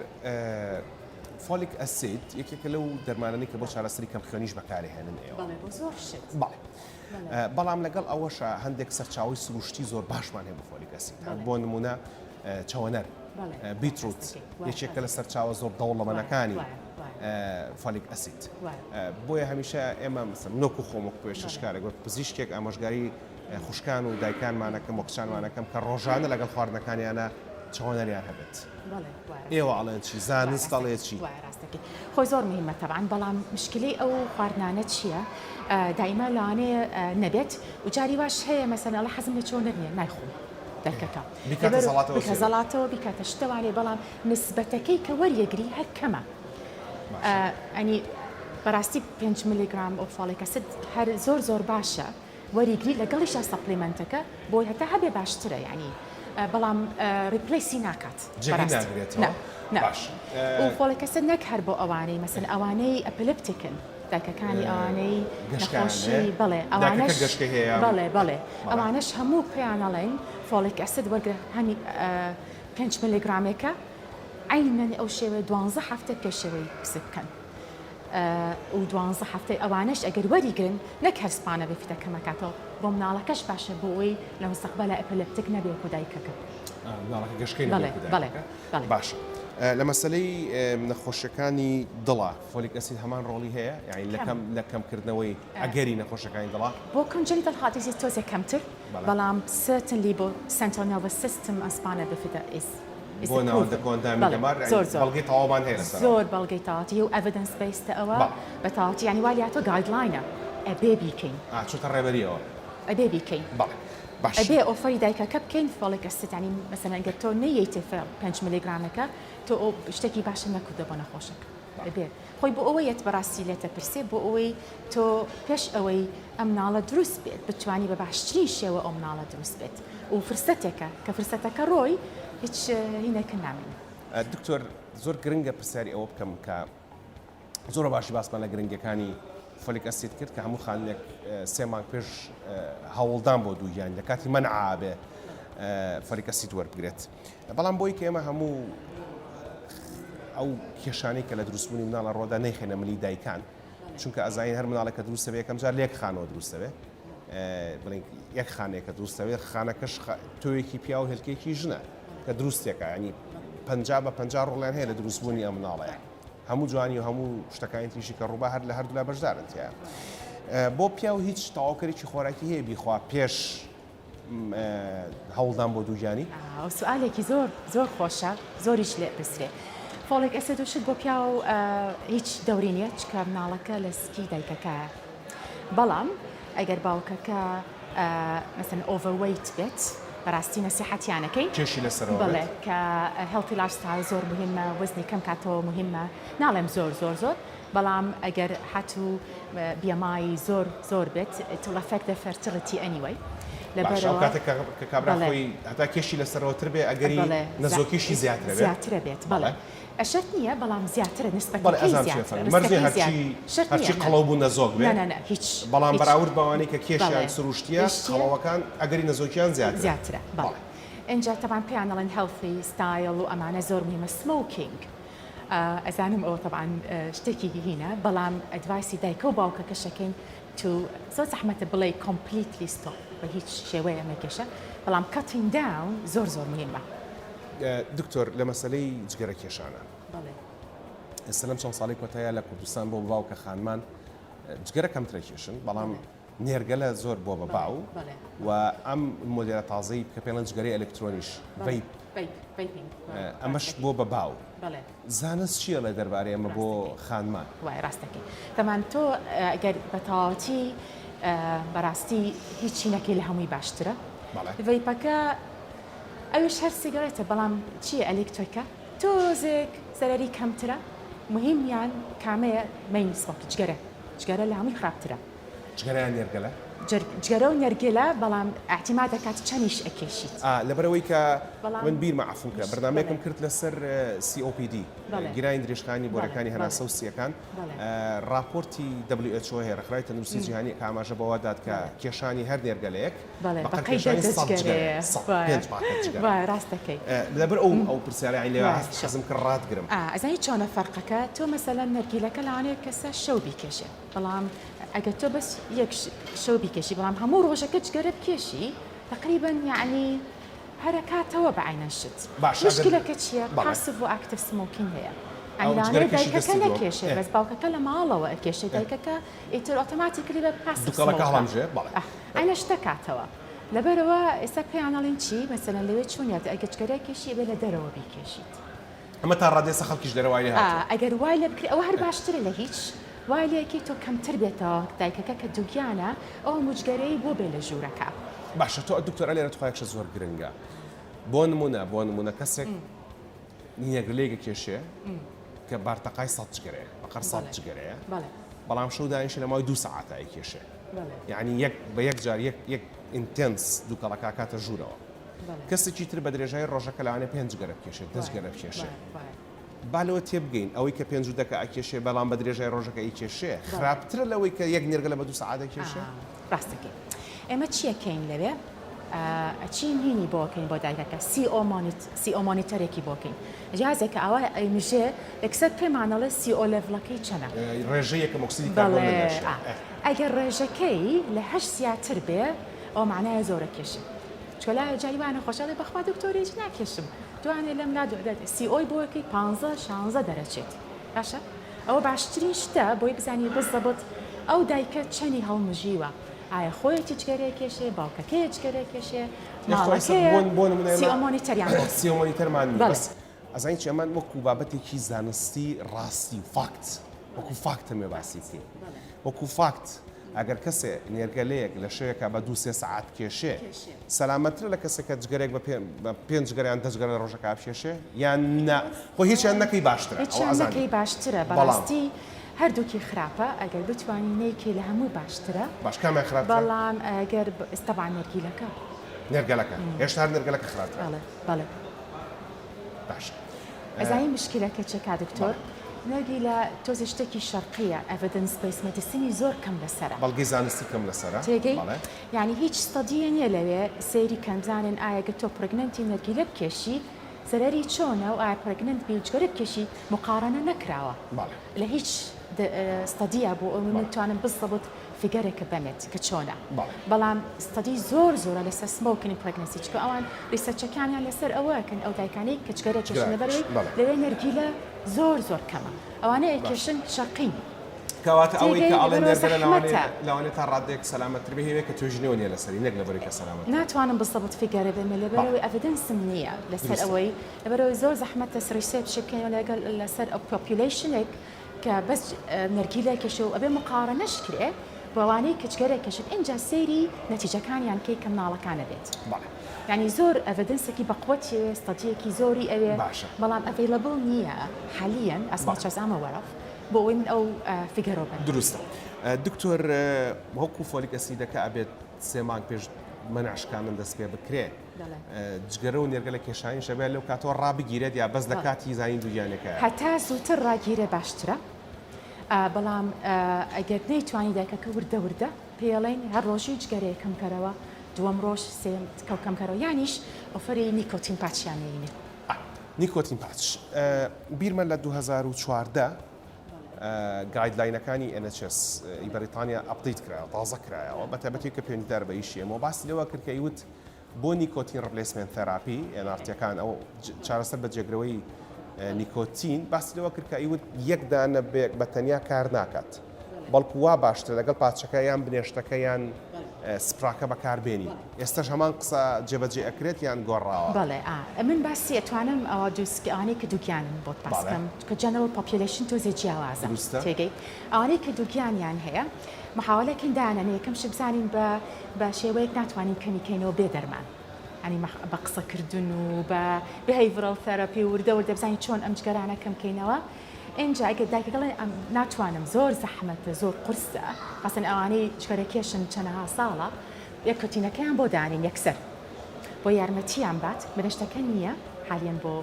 folic acid یەکێکە لەو دەرمانانەی کە بۆ چارەسەری کەمخوێنیش بەکارێهێنن ئێوە. بەڵێ بۆ زۆر شت. بەڵێ. بەڵام لەگەڵ ئەوەشا هەندێک سەرچاوەی سروشتی زۆر باشمان هەیە بۆ folic acid. بۆ نمونە چەوەنەر، beetroot یەکێکە لە سەرچاوە زۆر دەوڵەمەنەکانی folic acid. بۆیە هەمیشە ئێمە نۆک و خۆم وەک پێشکەشکارێک وەک پزیشکێک ئامۆژگاری خوشکان و دایکانمانەکەم و کچانمانەکەم کە ڕۆژانە لەگەڵ خواردنەکانیانە چەوەنەریان هەبێت. ئێوە ئەڵێن چی؟ زانست ئەڵێ چی؟ وایە ڕاست دەکەی خۆی زۆر مهمە تەبعەن بەڵام مشکلەی ئەو خواردنانە چییە دایما لەوانەیە نەبێت و جاری واش هەیە مەسەلەن ئەڵێ حەزم لە چەوەنەر نییە نایخۆم دایکەکە بیکاتە زەڵاتەوە بیکە زەڵاتەوە بیکاتە شتەوانێ بەڵام نسبەتەکەی کە وەریەگری هەر کەمە ئەنی بەڕاستی 5 ملیگرام ئەو folic acid هەر زۆر زۆر باشە وەریگری لەگەڵیشا supplement ەکە بۆی هەتا هەبێ باشترە یانی. بەڵام replace ی ناکات جێگەی ناگرێتەوە نا نا باش و folic acid نەک هەر بۆ ئەوانەی مەسەن ئەوانەی epileptic ن دایکەکانی ئەوانەی گەشکەیان نەخۆشی هەیە بەڵێ دایکەکە ئەوانەش گەشکەی هەیە بەڵێ بەڵێ بەڵێ ئەوانەش هەموو پێیان ئەڵێن folic acid وەرگرە هەمی پێنج ملیگرامێکە عەینەن ئەو شێوەیە دوانزە هەفتە پێش ئەوەی کسک بکەن و دوانزە هەفتەی ئەوانەش ئەگەر وەریگرن نەک هەر spina bifida کەمەکاتەوە بۆ مناڵەکەش باشە بۆ ئەوەی لە مستەقبەلا epileptic نەبێ وەکو دایکەکە. مناڵەکە گەشکەی نەبێ وەکو دایکەکە. بەڵێ. باشە لە مەسەلەی نەخۆشیەکانی دڵا folic acid هەمان ڕۆڵی هەیە یانی لە کەم لە کەمکردنەوەی ئەگەری نەخۆشەکانی دڵا؟ بۆ congenital heart disease تۆزێک کەمتر بەڵام certainly بۆ central nervous system spina bifida is بۆ ناوەندە کۆئەندامی دەمار بەڵگەی تەواومان هەیە لەسەر زۆر بەڵگەی تەواوەتی و evidence based ە ئەوە بە تەواوەتی یانی وا لاتۆ guideline ە ئەبێ بیکەین چۆتە ڕێبەریەوە ئەبێ بیکەین بەڵێ باش ئەبێ offer ی دایکەکە بکەین folic acid یانی مەسەلەن گەر تۆ نەیەیتێ 5 ملیگرامەکە تۆ شتێکی باشە نەکردە بۆ نەخۆشەکە ئەبێ خۆی بۆ ئەوە یەت بەڕاستی لێتە پرسێ بۆ ئەوەی تۆ پێش ئەوەی ئەم مناڵە دروست بێت بتوانی بە باشترین شێوە ئەو مناڵە دروست بێت و فرسەتێکە کە فرسەتەکە ڕۆی هیچ هینێکە نامێنێ. دکتۆر زۆر گرنگە پرسیاری ئەوە بکەم کە زۆر باشی باسمان لە گرنگەکانی folic acid کرد کە هەموو خانمێک سێ مانگ پێش هەوڵدان بۆ دووگیانی لە کاتی مەنعا بێ folic acid وەربگرێت بەڵام بۆی کە ئێمە هەموو ئەو کێشانەی کە لە دروستبوونی مناڵە ڕۆدا نەیخەینە ملی دایکان چونکە ئەزانین هەر مناڵێک کە دروست دەبێت یەکەم جار لە یەک خانەوە دروست دەبێت بڵێن یەک خانەیە کە دروست دەبێت خانەکەش تۆیەکی پیاو و هێلکەیەکی ژنە کە دروستێکە ینی 50 بە 50 ڕۆڵیان هەیە لە دروستبوونی ئەم مناڵەیە هەموو جوانی و هەموو شتەکانی تریشی کە ڕووبا هەر لە هەردوولا بەشدارن تیا بۆ پیاو هیچ تەواوکەرێکی خۆراکی هەیە بیخوا پێش هەوڵدان بۆ دووگیانی؟ ئەو سوالێکی زۆر زۆر خۆشە زۆریش لێ پرسرێ folic acid و شت بۆ پیاو هیچ دەوری نییە چکە مناڵەکە لە سکی دایکەکە بەڵام ئەگەر باوکەکە مەسەن overweight بێت بەڕاستی نەسیحەتیانەکەی کێشی لەسەرەوە بەڵێ کە healthy lifestyle زۆر مهمە وەزنی کەم کاتەوە مهمە ناڵێم زۆر زۆر زۆر بەڵام ئەگەر هاتوو BMI زۆر زۆر بێت it will affect the fertility anyway باشە ئەو کاتە کە کابرا خۆی هەتا کێشی لەسەرەوەتر بێ ئەگەری نەزۆکیشی زیاترە بێت زیاترە بێت بەڵێ شەرت نییە بەڵام زیاترە نسبەتەکەی زیاترە مەرجێ هەرچی هەرچی قەڵەو بوو نەزۆک بێ نا نا هیچ بەڵام بەراورد بەوانەی کە کێشیان سروشتییە قەڵەوەکان ئەگەری نەزۆکیان زیاترە زیاترە بەڵێ ئینجا تەبعەن پێیان ئەڵێن healthy style و ئەمانە زۆر مهمە smoking ئەزانم ئەوە تەبعەن شتێکی هینە بەڵام advice ی دایکە و باوکەکەش ئەکەین to زۆر زەحمەتە بڵێی completely stop بە هیچ شێوەیە مەکێشە بەڵام cutting down زۆر زۆر مهمە. دکتۆر لە مەسەلەی جگەرە کێشانە ئێستا لەم چەند ساڵەی کۆتاییا لە کوردستان بۆ باو کە خانمان جگەرە کەمترە کێشن بەڵام نێرگەلە زۆر بووە بە باو و ئەم مۆدێلە تازەی کە پێڵێن جگەرەی ئەلکترۆنیش vape ئەمەش بووە بە باو. زانست چی ئەڵێ دەربارەی ئەمە بۆ خانمان؟ وایە ڕاست دەکەی. تەمان تۆ ئەگەر بە تەواوەتی بەڕاستی هیچی نەکەی لە هەمووی باشترە. vape ەکە ئەویش هەر سیگارێتە بەڵام چییە ئەلکترۆیکە تۆزێک زەرەری کەمترە مهمیان کامەیە main smoke جگەرە جگەرە لە هەمووی خراپترە. جگەرە یان نێرگەلە؟ جگەرە و نێرگەلە بەڵام ئیعتیماد دەکات چەنیش ئەکێشیت. ئا لەبەرئەوەی کە من بیرمە عەفوم کە بەرنامەیەکم کرد لەسەر COPD گیرانی درێژخایەنی بۆرەکانی هەناسە و سییەکان ڕاپۆرتی WHO هەیە ڕێکخراوی تەندروستی جیهانی کە ئاماژە بەوە دات کە کێشانی هەر نێرگەلەیەک بە قەد کێشانی سەد جگەرەیە سەد پێنج پاکەت جگەرە ڕاست دەکەی. لەبەر ئەو ئەو پرسیارە یانی لێ حەزم کرد ڕاتگرم. ئا ئەزانی چۆنە فەرقەکە تۆ مەسەلەن نەرگیلەکە لەوانەیە کەسە شەو بیکێشێ. بەڵام ئەگەر تۆ بەس یەک شەو بیکێشی بەڵام هەموو ڕۆژەکە جگەرە بکێشی تقریبا یعنی هەرەکاتەوە بە عینەن شت باشە ئەگەر مشکلەکە چییە بەڵێ passive و active smoking هەیە ئەو یعنی جگەرە لەوانەیە کێشی دایکەکە دەستی دووەم نەکێشێ ئێ بەس باوکەکە لە ماڵەوە ئەکێشێ ئێ دایکەکە ئیتر automatically بە passive دوکەڵەکە smoker ە هەڵامژێ بەڵێ ئاه عینە شتەکاتەوە لەبەرئەوە ئێستا پێیان ئەڵێن چی مەسەلەن لەوێ چۆن یاد ئەگەر جگەرە کێشی ئەبێ لە دەرەوە بیکێشیت ئەمە تا ڕادەیە خەڵکیش لێرە وای لێ هاتووە. ئەگەر وای لێ بکرێ ئەوە هەر باشترە لە هیچ، وای لێ کەی تۆ کەمتر بێتەوە دایکەکە کە دووگیانە ئەو هەموو جگەرەی بۆ بێ لە ژوورەکە. باشە تۆ دکتۆر لێرە تخوا یەک شت زۆر گرنگە بۆ نمونە بۆ نمونە کەسێک نێرگلەیەک ئەکێشێ کە بارتەقای سەد جگەرەیە بەقەر سەد جگەرەیە بەڵام شەو دانیشێ لە ماوەی دوو سەعاتا ئەیکێشێ یانی یەک بە یەک جار یەک یەک intense دووکەڵەکە ئەکاتە ژوورەوە. کەسێکی تر بە درێژایی ڕۆژەکە لەوانەیە پێنج جگەرە بکێشێت، دە جگەرە بکێشێ. با لەوە تێبگەین ئەوەی کە پێنج و دەکە ئەکێشێ بەڵام بە درێژای ڕۆژەکە ئەیکێشێ خراپترە لەوەی کە یەک نێرگەلە بە دوو سەعات ئەکێشێ؟ ڕاست دەکەی. ئێمە چی ئەکەین لەوێ؟ ئەچین هینی بۆ ئەکەین بۆ دایکەکە CO moni CO monitor ێکی بۆ کەین. جیازێکە ئاوا ئەیمژێ یەکسەر پێمان ئەڵێ CO level ەکەی چەنە. ڕێژەی یەکەم ئۆکسیدی کاربۆن لە لەشە. بەڵێ. ئەگەر ڕێژەکەی لە هەشت زیاتر بێ ئەوە مەعنایە زۆر ئەکێشێ. چونکە لایە جاری وا نەخۆشە ئەڵێ بەخوا دکتۆر هیچ ناکێشم. دوانێ لەم لا CO ی بۆ ئەکەی پانزە شانزە دەرەچێت باشە ئەوە باشترین شتە بۆی بزانی بزەبت ئەو دایکە چەنی هەڵمژیوە ئایا خۆیەتی جگەرەیە کێشێ باوکەکەیە جگەرە کێشێ ماڵەکەیە CO monitor یان بۆ CO monitor مان نییە بەس ئەزانی چی ئەمان وەکو بابەتێکی زانستی ڕاستی و fact وەکو fact ەمێ باسی بکەین وەکو fact ئەگەر کەسێ نێرگەلەیەک لە شەوێکا بە دوو سێ سەعات بکێشێ سەلامەترە لە کەسێک کە جگەرێک بە پێنج جگەرە یان دە جگەرە لە ڕۆژەکا بکێشێ یان نا خۆ هیچیان نەکەی باشترە ئەوە هیچیان ئەزانین نەکەی باشترە بەڵام. بەڕاستی هەردووکی خراپە ئەگەر بتوانی نەیکەی لە هەمووی باشترە باش کامیان خراپترە؟ بەڵام ئەگەر تەبعەن نێرگیلەکە. نێرگەلەکە هێشتا هەر نێرگەلەکە خراپترە. بەڵێ بەڵێ. باشە. ئەزانی مشکلەکە چیە کاک دکتۆر؟ نەرگیلە تۆزێ شتێکی شەرقیە evidence based medicine ی زۆر کەم لەسەرە. بەڵگەی زانستی کەم لەسەرە. تێگەی؟ بەڵێ. یانی هیچ study یە نیە لەوێ سەیری کەن بزانن ئایا گەر تۆ pregnant ی نەرگیلە بکێشی زەرەری چۆنە و ئایا pregnant بی و جگەرە بکێشی مقارەنە نەکراوە بەڵێ. لە هیچ study ە بۆ ئەوەی من بتوانم بزەبت figure ێکە بەمێت کە چۆنە بەڵام study زۆر زۆرە لەسەر smoking pregnancy چونکە ئەوان research ەکانیان لەسەر ئەوە کەن ئەو دایکانەی کە جگەرە کێشن لەبەرەوەی لەوێ نەرگیلە زۆر زۆر کەمە ئەوانەیە کێشن شەرقین کەواتە ئەوەی کە ئەڵێن نێرگەلە لەوانەیە تا ڕادەیەک سەلامەتتر بێ هەیە کە توێژینەوە نییە لەسەری نەک لەبەرەوەی کە سەلامەتە. ناتوانم بزەبت figure ە بێمە لەبەرەوەی evidence م نییە لەسەر ئەوەی لەبەرەوەی زۆر زەحمەتە research بکەین لەگەڵ لەسەر ئەو population ێک کە بەس نەرگیلە کێشێ و ئەبێ مقارەنەش کرێ بەوانەی کە جگەرە کێشن ئینجا سەیری نەتیجەکانیان کەی کە مناڵەکان ئەبێت بەڵێ. یانی زۆر evidence ێکی بەقوەتی ئەوێ study یەکی زۆری ئەوێ باشە. بەڵام available نییە حالیەن as much as I'm aware of بۆ ئەوەی من ئەو figure ە بەم. دروستە دکتۆر وەکو folic acid ەکە ئەبێت سێ مانگ پێش مەنع شکاندن دەست پێ بکرێ جگەرە و نێرگەلە کێشانیش ئەبێ لەو کاتەوە ڕابگیرێت یا بەس لە کاتی زانین دووگیانەکەیە؟ هەتا زووتر ڕاگیرێ باشترە بەڵام ئەگەر نەیتوانی دایکەکە وردە وردە پێڵێن هەر ڕۆژی جگەرەیە کەم کەرەوە دووەم ڕۆژ سێم کەو کەم کەرەوە یانیش offer ی nicotine patch یان نێینێ. nicotine patch بیرمە لە 2014 guideline ەکانی NHS ی بەریتانیا update کرایەوە تازە کرایەوە بە تایبەتی کە پەیوەندیدار بە ئیشی ئێمەوە باسی لەوە کرد کە ئەیوت بۆ nicotine replacement therapy NRT ەکان ئەو چارەسەر بە جێگرەوەی نیکۆتین باسی لەوە کرد کە ئەیوت یەک دانە بە تەنیا کار ناکات بەڵکو وا باشترە لەگەڵ patch ەکە یان بنێشتەکە یان سپراکە بەکاربێنی ئێستاش هەمان قسە جێبەجێ ئەکرێت یان گۆڕاوە؟ بەڵێ ئا من باسی ئەتوانم ئەوە دووس ئەوانەی کە دووگیانن بۆت باس بکەم چونکە general population تۆزێ جیاوازە دروستە. تێگەی ئەوانەی کە دووگیانیان هەیە محاوەلەکەین دایانەنێ یەکەم شت بزانین بە بە شێوەیەک ناتوانین کەمی کەینەوە بێ دەرمان یانی بە قسەکردن و بە behavioral therapy وردە وردە بزانین چۆن ئەم جگەرانە کەم کەینەوە ئینجا ئەگەر دایکەکە ئەڵێ ناتوانم زۆر زەحمەتە زۆر قورسە خاسەن ئەوانەی جگەرەکێشن چەنەها ساڵە نیکۆتینەکەیان بۆ دانێن یەکسەر بۆ یارمەتیان بات بنەشتەکە نییە حالیەن بۆ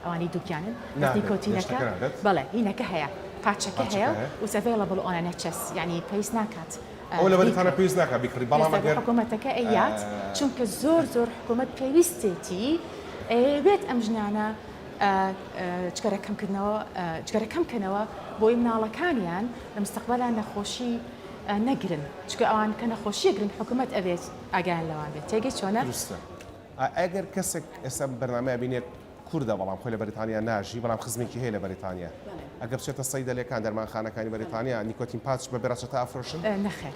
ئەوانەی دووگیانن بەس نیکۆتینەکە بەڵێ هینەکە هەیە patch ەکە هەیە و available on NHS یعنی پێویست ناکات ئەوە لە بەریتانیا پێویست ناکات بیکڕی بەڵام ئەگەر حکوومەتەکە ئەیات چونکە زۆر زۆر حکوومەت پێویستێتی ئەیەوێت ئەم ژنانە جگەرە کەمکردنەوە جگەرە کەم کەنەوە بۆی مناڵەکانیان لە مستەقبەلا نەخۆشی نەگرن چونکە ئەوان کە نەخۆشی گرن حکوومەت ئەبێت ئاگایان لەوان بێت تێگەی چۆنە؟ دروستە ئەگەر کەسێک ئێستا بەرنامەیە بینێت کوردە بەڵام خۆی لە بەریتانیا ناژی بەڵام خزمێکی هەیە لە بەریتانیا ئەگەر بچێتە سەیدەلەکان دەرمانخانەکانی بەریتانیا nicotine patch بە بێ ڕەچەتە ئەفرۆشن؟ نەخێر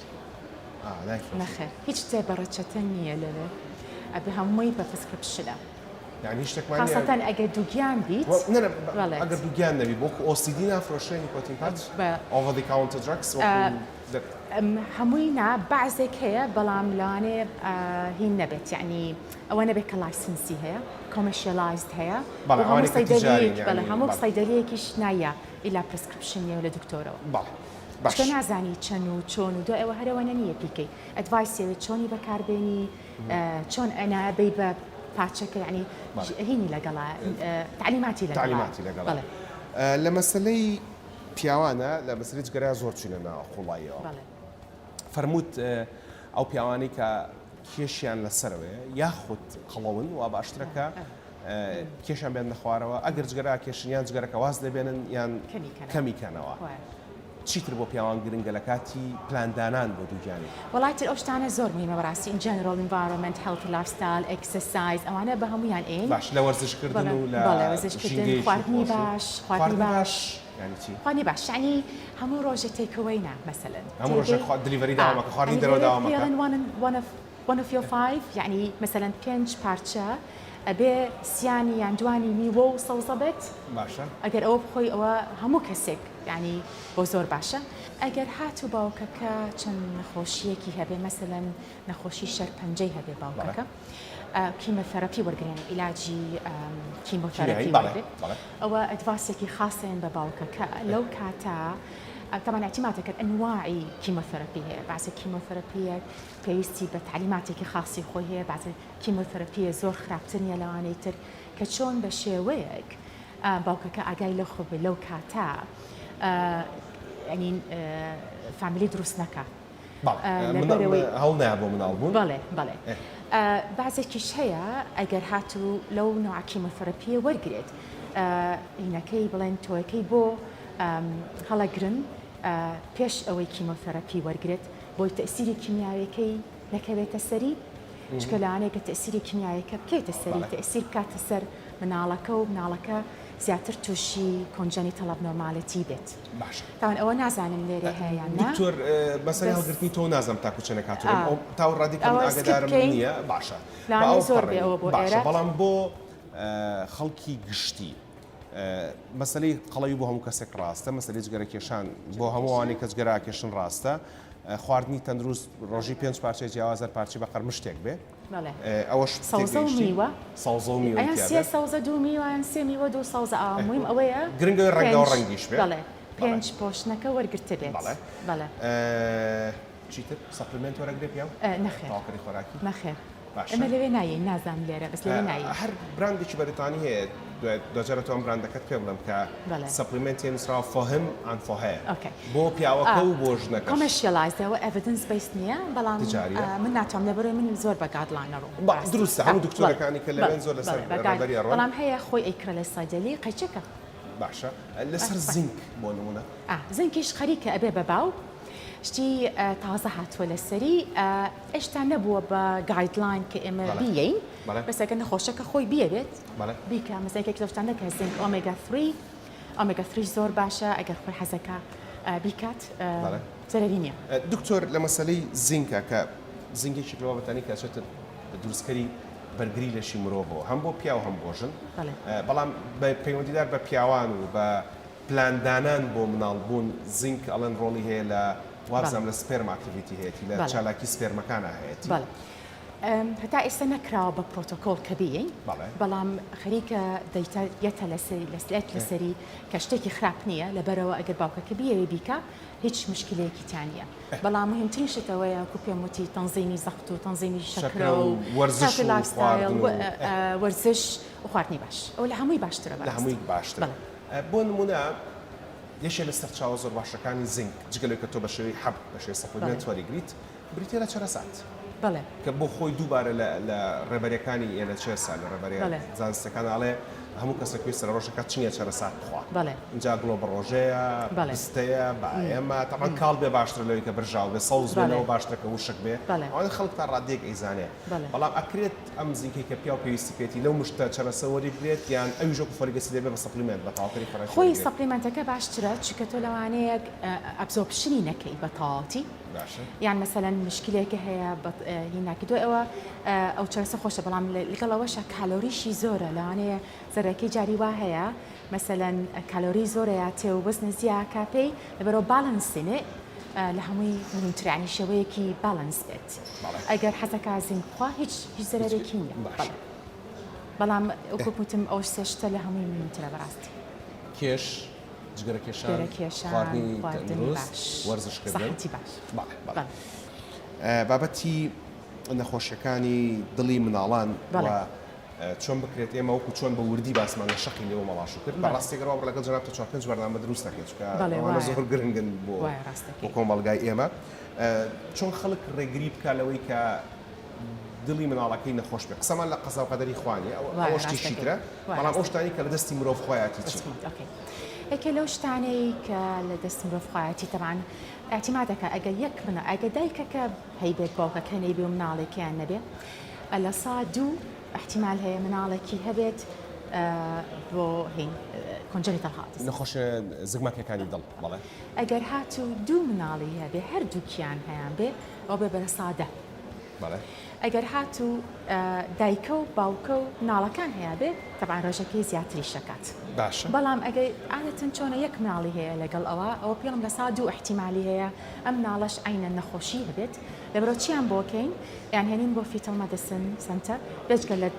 نەخێر هیچ شتێ بە ڕەچەتە نییە لەوێ ئەبێ هەمووی بە prescription ە. یانی هیچ شتێکمان نییە. خاسەتەن ئەگەر دووگیان بیت. نا نا ئەگەر دووگیان نەبی وەکو OCD نافرۆشرێ nicotine patch؟ Over the counter drugs وەکو هەمووی نا بەعزێک هەیە بەڵام لەوانەیە هین نەبێت یانی ئەوە نەبێت کە license ی هەیە commercialized هەیە بەڵێ ئەوانەی کە تیجارین بەڵێ هەموو صەیدەلیەکیش نایە ئیلا prescription نییە لە دکتۆرەوە. بەڵێ. باش. چونکە نازانی چەن و چۆن و دوای ئەوە هەر ئەوەنە نییە پیکەی advice ئەوێت چۆنی بەکاربێنی چۆن ئەنا بەی بە پارچەکە یعنی هینی لەگەڵا تەعلیماتی لەگەڵا. تەعلیماتی لەگەڵا. بەڵێ. لە مەسەلەی پیاوانە لە مەسەلەی جگەرە زۆر چوینە ناوە قوڵاییەوە. بەڵێ. فەرمووت ئەو پیاوانەی کە کێشیان لەسەرەوەیە یاخود قەڵەون وا باشترە کە کێشیان بێننە خوارەوە ئەگەر جگەرە ئەکێشن یان جگەرەکە واز لێ بێنن یان کەمی کەنەوە. چیتر بۆ پیاوان گرنگە لە کاتی پلاندانان بۆ دووگیانی؟ وەڵای تر ئەو شتانە زۆر مهمە بەڕاستی in general environment healthy lifestyle exercise ئەوانە بە هەموویان ئێین. باش لە وەرزش کردن و لە بەڵێ وەرزش کردن ژینگەیەکی خواردنی خۆش و باش خواردنی خواردنی باش باش یانی چی؟ خواردنی باش یانی هەموو ڕۆژێ take away نا مەسەلەن هەموو ڕۆژێک تێگەی خوا delivery ئا داوا مەکە خواردنی یانی دەرەوە لێرە داوا مەکە. پێڵێن one one of one of your five یەعنی مەسەلەن پێنج پارچە ئەبێ سیانی یان دوانی میوە و سەوزە بێت باشە. ئەگەر ئەوە بخۆی ئەوە هەموو کەسێک یەعنی بۆ زۆر باشە ئەگەر هاتوو باوکەکە چەند نەخۆشیەکی هەبێ مەسەلەن نەخۆشی شەرپەنجەی هەبێ باوکەکە chemotherapy وەرگرێن عیلاجی chemotherapy وەرگرێت ئەوە advice ێکی خاصێن بە باوکەکە لەو کاتە تەبعەن اعتمادەکەت ئەنواعی chemotherapy هەیە بەعزێ chemotherapy یەک پێویستی بە تەعلیماتێکی خاصی خۆی هەیە بەعزێ chemotherapy یە زۆر خراپتر نییە لەوانەی تر کە چۆن بە شێوەیەک باوکەکە ئاگای لە خۆ بێ لەو کاتە یانی family دروست نەکا لەبەرئەوەی هەوڵ نایە بۆ مناڵ بوون. بەڵێ بەڵێ بەعزێکیش هەیە ئەگەر هاتوو لەو نوعە chemotherapy یە وەرگرێت هینەکەی بڵێن تۆیەکەی بۆ هەڵەگرن پێش ئەوەی chemotherapy وەرگرێت بۆی تەئسیری کیمیاویەکەی نەکەوێتە سەری چونکە لەوانەیە کە تەئسیری کیمیاویەکە بکەوێتە سەری تەئسیر بکاتە سەر مناڵەکە و مناڵەکە زیاتر تووشی congenital abnormality بێت. باشە. تاوان ئەوە نازانم لێرەی هەیە یان نا. دکتۆر مەسەلەی بەس هەڵگرتنی تۆ نازانم تاکو چەنێک هاتووە ئا ئەو تاو ڕادەی کە من ئەوە skip ئاگەدارم بکەین نییە باشە با لەوانەیە ئەوە زۆر بێ بپەڕێنین ئەوە بۆ باشە ئێرە. بەڵام بۆ خەڵکی گشتی مەسەلەی قەڵەوی بۆ هەموو کەسێک ڕاستە مەسەلەی جگەرە کێشان بۆ هەموو ئەوانەی کە جگەرە ئەکێشن ڕاستە خواردنی تەندروست ڕۆژی پێنج پارچەی جیاواز هەر پارچەی بە قەرمشتێک بێ بەڵێ ئەوەش سەوزە و میوە سەوزە و میوەی ئەیان تیا سێ بێت. سەوزە دوو میوە یان سێ میوە دوو سەوزە ئا موهیم ئەوەیە گرنگ ئەوەی ڕەنگاو پێنج ڕەنگیش بێ بەڵێ بەڵێ پێنج portion ەکە وەرگرتبێت بەڵێ بەڵێ چیتر supplement وەرەگرێ پیاو نەخێر تەواوکەری خۆراکی نەخێر باشە ئێمە لەوێ نایەین نازانم لێرە بەس لەوێ نایەین. هەر براندێکی بەریتانی هەیە دواجار ئەتوانم براندەکەت پێ بڵێم کە بەڵێ. supplement ێ نووسراوە for him and for her okay بۆ پیاوەکە و بۆ ژنەکەش. commercialized ئەوە evidence based نییە بەڵام تجاریە. من ناتوانم لەبەرئەوەی من زۆر بە guideline ئەڕۆم با بەڕاستی دروستە ئا هەموو بەڵێ دکتۆرەکانی کە بەڵێ لەوێن زۆر لەسەر بەڵێ بە guide ڕێبەری ئەڕۆن. بەڵام هەیە خۆی ئەیکڕێ لە سەیدەلی قەیچەکە. باشە لەسەر زینک بۆ نمونە. ئا زینکیش خەریکە ئەبێ بە باو شتی تازە هاتووە لەسەری ئێشتا نەبووە بە guideline کە ئێمە بیەین بەس ئەگەر نەخۆشەکە خۆی بیەوێت بیکا مەسەلەن یەکێک لەو شتانە کە zinc omega 3 ئۆمێگا 3 زۆر باشە ئەگەر خۆی حەزەکا بیکات زەرەری نییە. دکتۆر لە مەسەلەی زینکە کە زینک یەکێک لەو بابەتانەی کە ئەچێتە دروستکەری بەرگری لەشی مرۆڤەوە هەم بۆ پیاو هەم بۆ ژن بەڵام پەیوەندیدار بە پیاوان و بە پلاندانان بۆ مناڵ بوون زینک ئەڵێن ڕۆڵی هەیە لە وابزانم لە sperm activity هەیەتی لە چالاکی سپێرمەکانا هەیەتی. بەڵێ هەتا ئێستا نەکراوە بە پرۆتۆکۆڵ کە بیەین بەڵام خەریکە data یەتە لەسەری لەسلێت لەسەری کە شتێکی خراپ نییە لەبەرەوە ئەگەر باوکەکە بیەوێ بیکا هیچ مشکلەیەکی تیا نییە بەڵام مهمترین شت ئەوەیە وەکو پێم وتی تەنزیمی زەخت و تەنزیمی شەکرە و وەرزش healthy و lifestyle خواردن و وەرزش و خواردنی باش ئەوە لە هەمووی باشترە لە بەڕاستی هەمووی باشترە. بەڵێ. بۆ نموونە یەکێ لە سەرچاوە زۆر باشەکانی زینک جگە لەوەی کە تۆ بە شێوەی حەب بە شێوەی supplement وەریگریت بریتیە لە چەرەسات. بەڵێ. کە بۆ خۆی دووبارە لە لە ڕێبەریەکانی NHS لە ڕێبەریە بەڵێ. زانستیەکان ئەڵێ هەموو کەسێک پێویستە لە ڕۆژێکا چنگێ چەرەسات بخوا. بەڵێ. ئینجا گڵۆ بەڕۆژەیە، بەڵێ. بستەیە، بایەمە، تەبعەن کاڵ بێ باشترە لەوەی کە برژاو بێ، سەوز بێ بەڵێ. لەوە باشترە کە وشک بێ. بەڵێ. ئەوانە خەڵک تا ڕادەیەک ئەیزانێ. بەڵێ. بەڵام ئەکرێت ئەم زینکەی کە پیاو پێویستی پێیەتی لەو مشتە چەرەسە وەریبگرێت یان ئەویش وەکو folic acid دەبێ بە supplement بە تەواوکەری خۆراکی خۆی وەریگرێت؟ supplement ەکە باشترە چونکە تۆ لەوانەیە absorption ی نەکەی بە تەواوەتی. باشە. یان مەسەلەن مشکلێکە هەیە بە هی ناکەی دوای ئەوە ئەو چەرەسە خۆشە بەڵام لەگەڵ ئەوەشا کالۆریشی زۆرە لەوانەیە زەرەکەی جاری وا هەیە مەسەلەن کالۆری زۆرە یا تێ و وەزنە زیاکا پێی لەبەرەوە balancing لە هەمووی مهمترە یانی شێوەیەکی balance بێت ئەگەر حەزەکا زینک بخوا هیچ هیچ زەرەرێکی نییە باشە. بەڵام وەکو وتم ئەو سێ شتە لە هەمووی مهمترە بەڕاستی. کێش. جگەرەکێشان، جگەرەکێشان، خواردنی خواردنی تەندروست، باش، وەرزشکردن. سەحەتی باش. بەڵێ بەڵێ. بەڵێ. بابەتی نەخۆشیەکانی دڵی مناڵان و بەڵێ. چۆن بکرێت ئێمە وەکو چۆن بە وردی باسمان لە شەقی نێو مەڵاشو کرد بەڵێ. بەڕاستی گەر وا لەگەڵ جەنابتە چوار پێنج بەرنامە دروست دەکەین چونکە بەڵێ ئەوانە وایە. زۆر گرنگن بۆ وایە ڕاست بۆ دەکەی. کۆمەڵگای ئێمە چۆن خەڵک ڕێگری بکا لەوەی کە دڵی مناڵەکەی نەخۆش بێ قسەمان لە قەزا و قەدەری خوا نیە وایە ئەوە ڕاست شتێکی دەکەی. ترە وایە بەڵام ڕاست ئەو دەکەی. شتانەی کە لە دەستی مرۆڤ خۆیەتی چین؟ دەست خۆت okay یەکێ لەو شتانەی کە لە دەست مرۆڤ خۆیەتی تەبعەن ئیعتیمادەکە ئەگەر یەک منە ئەگەر دایکەکە هەیبێت باوکەکە نەیبێ و مناڵێکیان نەبێ 2% ئیحتیمال هەیە مناڵێکی هەبێت بۆ هین congenital heart disease. نەخۆشیە زگماکیەکانی دڵ بەڵێ. ئەگەر هاتوو دوو مناڵی هەبێ هەردووکیان هەیان بێ ئەوە بێ بە 10%. بەڵێ. ئەگەر هاتوو دایکە و باوکە و مناڵەکان هەیابێ تەبعەن ڕێژەکەی زیاتریش دەکات. باشە. بەڵام ئەگەر عادەتەن چۆنە یەک مناڵی هەیە لەگەڵ ئەوە ئەوە پێڵم 2% ئیحتیمالی هەیە ئەم مناڵەش عەینەن نەخۆشی هەبێت لەبەرئەوە چیان بۆ کەین یان هێنین بۆ fetal medicine center بێجگە لە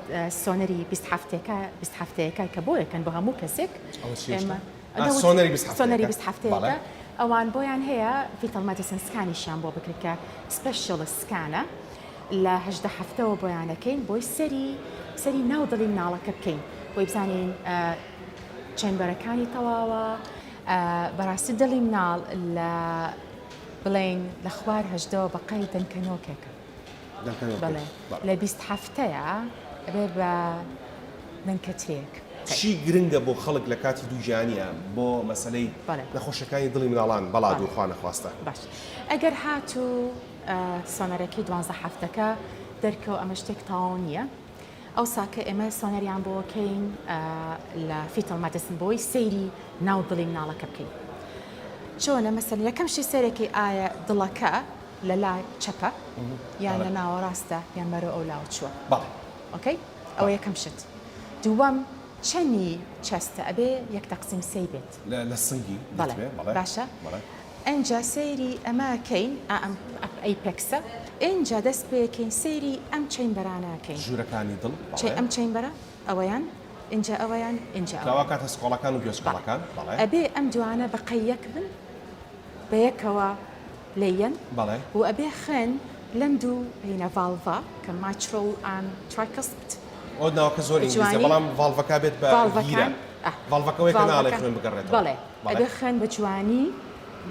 سۆنەری 20 هەفتەیەکە 20 هەفتەیەکە کە بۆ یەکەن بۆ هەموو کەسێک ئەوە چیە ئێمە شتە؟ سۆنەری 20 سۆنەری هەفتەیەکە 20 هەفتەیەکە بەڵێ. ئەوان بۆیان هەیە fetal medicine scan یشیان بۆ بکرێت کە special scan ە لە 18 هەفتەوە بۆیانەکەین بۆی سەری سەری ناو دڵی مناڵەکە بکەین بۆی بزانین chamber ەکانی تەواوە بەڕاستی دڵی مناڵ لە بڵێین لە خوار هەژدەوە بە قەی دەنکە نۆکێکە. دەنکە نۆکێک. بەڵێ. بەڵێ. لە 20 هەفتەیە ئەبێ بە دەنکە ترێک. چی گرنگە بۆ خەڵک لە کاتی دووگیانییە بۆ مەسەلەی بەڵێ. نەخۆشیەکانی دڵی مناڵان بەڵا بەڵێ. دوو خوا نەخواستە؟ باش ئەگەر هاتوو سۆنەرەکەی دوانزە هەفتەکە دەرکەوت ئەمە شتێک تەواو نییە ئەوسا کە ئێمە سۆنەریان بۆ کەین لە fetal medicine بۆی سەیری ناو دڵی مناڵەکە بکەین چۆنە مەسەلەن یەکەم شتی سەیرەکەی ئایا دڵەکە لە لا چەپە یان لە ناوەڕاستە یان بەرەو ئەو لاوە چووە okay ئەوە یەکەم شت دووەم چەنی chest ە ئەبێ یەک تەقسیم سێی بێت لە سنگی بەڵێ باشە ئینجا سەیری ئەمە کەین ئا ئەم apex ە ئینجا دەست پێکەین سەیری ئەم chamber انە کەین. ژوورەکانی دڵ بەڵێ. ئەم chamber ە ئەوەیان ئینجا ئەوەیان ئینجا کە ئەوە ئەوەیان. کاتە سکۆڵەکان و بەڵێ گوێچکەڵەکان بەڵێ. ئەبێ ئەم دوانە بە قەی یەک بن بە یەکەوە لێیەن بەڵێ. و ئەبێ خوێن لەم دوو هینە valve ە کە mitral and tricuspid ئەو ناوەکە زۆر ئینگلیزیە جوانی بەڵام valve ەکە بێت بە گیرە valve ەکان ئە valve ەکە ئەوەیە کە ناڵێ valve ەکە خوێن بگەڕێتەوە بەڵێ بەڵێ. ئەبێ خوێن بە جوانی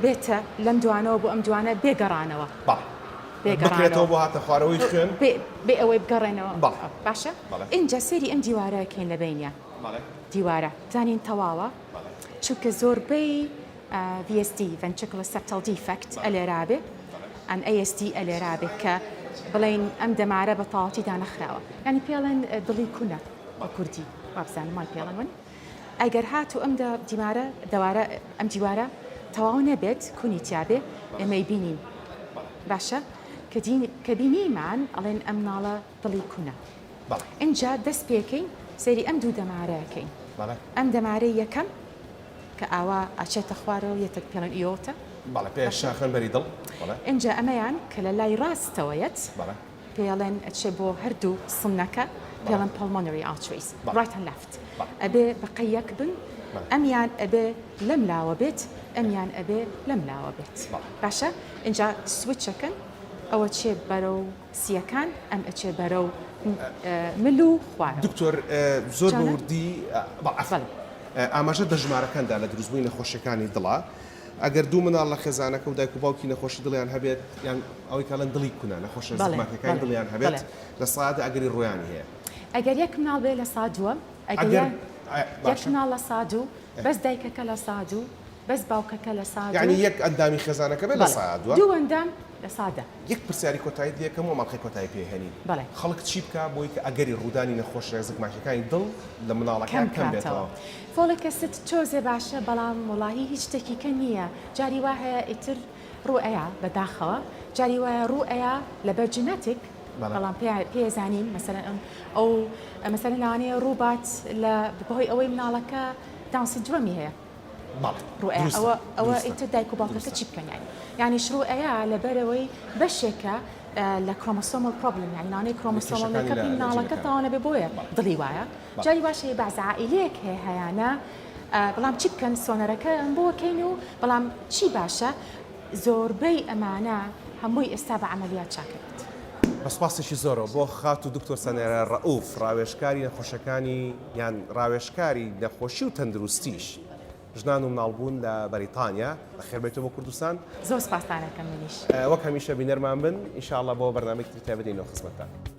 بێتە لەم دوانەوە بۆ ئەم دوانە بێ گەڕانەوە. بەڵێ. بێ بکرێتەوە گەڕانەوە. بۆ هاتنە خوارەوەی خوێن. بێ بێ ئەوەی بگەڕێنەوە. بەڵێ. باشە؟ بەڵێ. ئینجا سەیری ئەم دیوارە کەین لە بەینیان. بەڵێ. دیوارە. بزانین تەواوە؟ بەڵێ. چونکە زۆربەی VSD، Ventricular Septal Defect، ئەلێرا بێ. بەڵێ. ئەم ASD ئەلێرا بێ کە بڵێین ئەم دەمارە بە تەواوەتی دانەخراوە. یانی پێڵێن دڵی کونە بە کوردی. وابزانم وای پێڵێن وەنیە؟ ئەگەر هاتوو ئەم دیمارە دەوارە ئەم دیوارە تەواو نەبێت کونی تیابێ ئێمەی بینین باشە کە بینیمان ئەڵێن ئەم مناڵە دڵی کونە ئینجا دەست پێکەین سەیری ئەم دوو دەمارەکەین ئەم دەمارەی یەکەم کە ئاوا ئەچێتە خوارەوە یەتە پێڵێن ئیۆتە بەڵێ پێ شاخێن بەری دڵ ئینجا ئەمەیان کە لە لای ڕاستەوە یەت پێڵێن ئەچێ بۆ هەردوو سنەکە پێڵێن pulmonary arteries right and left ئەبێ بە قەی یەک بن ئەمیان ئەبێ لەم لاوە بێت ئەمیان ئەبێ لەم لاوە بێت باشە ئینجا سویچەکەن ئەوە چێ بەرەو سیەکان ئەم ئەچێ بەرەو مل و خوارەوە. دکتۆر زۆر بە وردی ئاماژە دە ژمارەکاندا لە دروستبوونی نەخۆشیەکانی دڵە ئەگەر دوو مناڵ لە خێزانەکە و دایک و باوکی نەخۆشی دڵیان هەبێت یان ئەوەی کە ئەڵێن دڵی کونە نەخۆشە زگماکیەکانی دڵیان هەبێت 10% ئەگەری ڕوویانی هەیە. ئەگەر یەک مناڵ بێ 2%، ئەگەر یەک مناڵ 2% بەس دایکەکە 2% بەس باوکەکە 2%. یانی یەک ئەندامی خێزانەکە بێت 2%. دوو ئەندام 10%. یەک پرسیاری کۆتاییت لێ کەم و ئەم ئەڵقەی کۆتایی پێ هێنین. بەڵێ. خەڵک چی بکا بۆی کە ئەگەری ڕوودانی نەخۆشیە زگماکیەکانی دڵ لە مناڵەکان کەم کەم کاتەوە. بێتەوە؟ folic acid تۆزێ باشە بەڵام وەڵاهی هیچ شتێکی کە نییە جاری وا هەیە ئیتر ڕوو ئەیا بە داخەوە جاری وایە ڕوو ئەیا لەبەر genetic بەڵێ. بەڵام پێ پێزانین مەسەلەن ئەم ئەو مەسەلەن لەوانەیە ڕووبات لە بەهۆی ئەوەی مناڵەکە Down syndrome ی هەیە. بەڵێ ڕوو ئەیا دروستە ئەوە ئەوە دروستە ئیتر دایک و باوکەکە دروستە. چی بکەن یانی یانیش ڕوو ئەیا لەبەرئەوەی بەشێکە لە chromosomal problem یانی لەوانەیە لە chromosomal کێشەکانی makeup ی لە مناڵەکە جینەکان تەواو نەبێ بۆیە بەڵێ دڵی وایە بەڵێ. جاری واش هەیە بەعزە عائیلەیەک هەیە هەیانە. بەڵام چی بکەن سۆنەرەکە بۆ کەین و بەڵام چی باشە زۆربەی ئەمانە هەمووی ئێستا بە عەمەلیات چاکەبێت. بە سوپاسێکی زۆرەوە بۆ خاتوو دکتۆر سەنێرە ڕەئوف ڕاوێژکاری نەخۆشەکانی یان ڕاوێژکاری نەخۆشی و تەندروستیش ژنان و مناڵبوون لە بەریتانیا بەخێربێیتەوە بۆ کوردستان. زۆر سوپاستان ئەکەم منیش. وەک هەمیشە بینەرمان بن ان شاء اللە بۆ بەرنامەیەکی تری تایبەت دێینەوە خزمەتتان.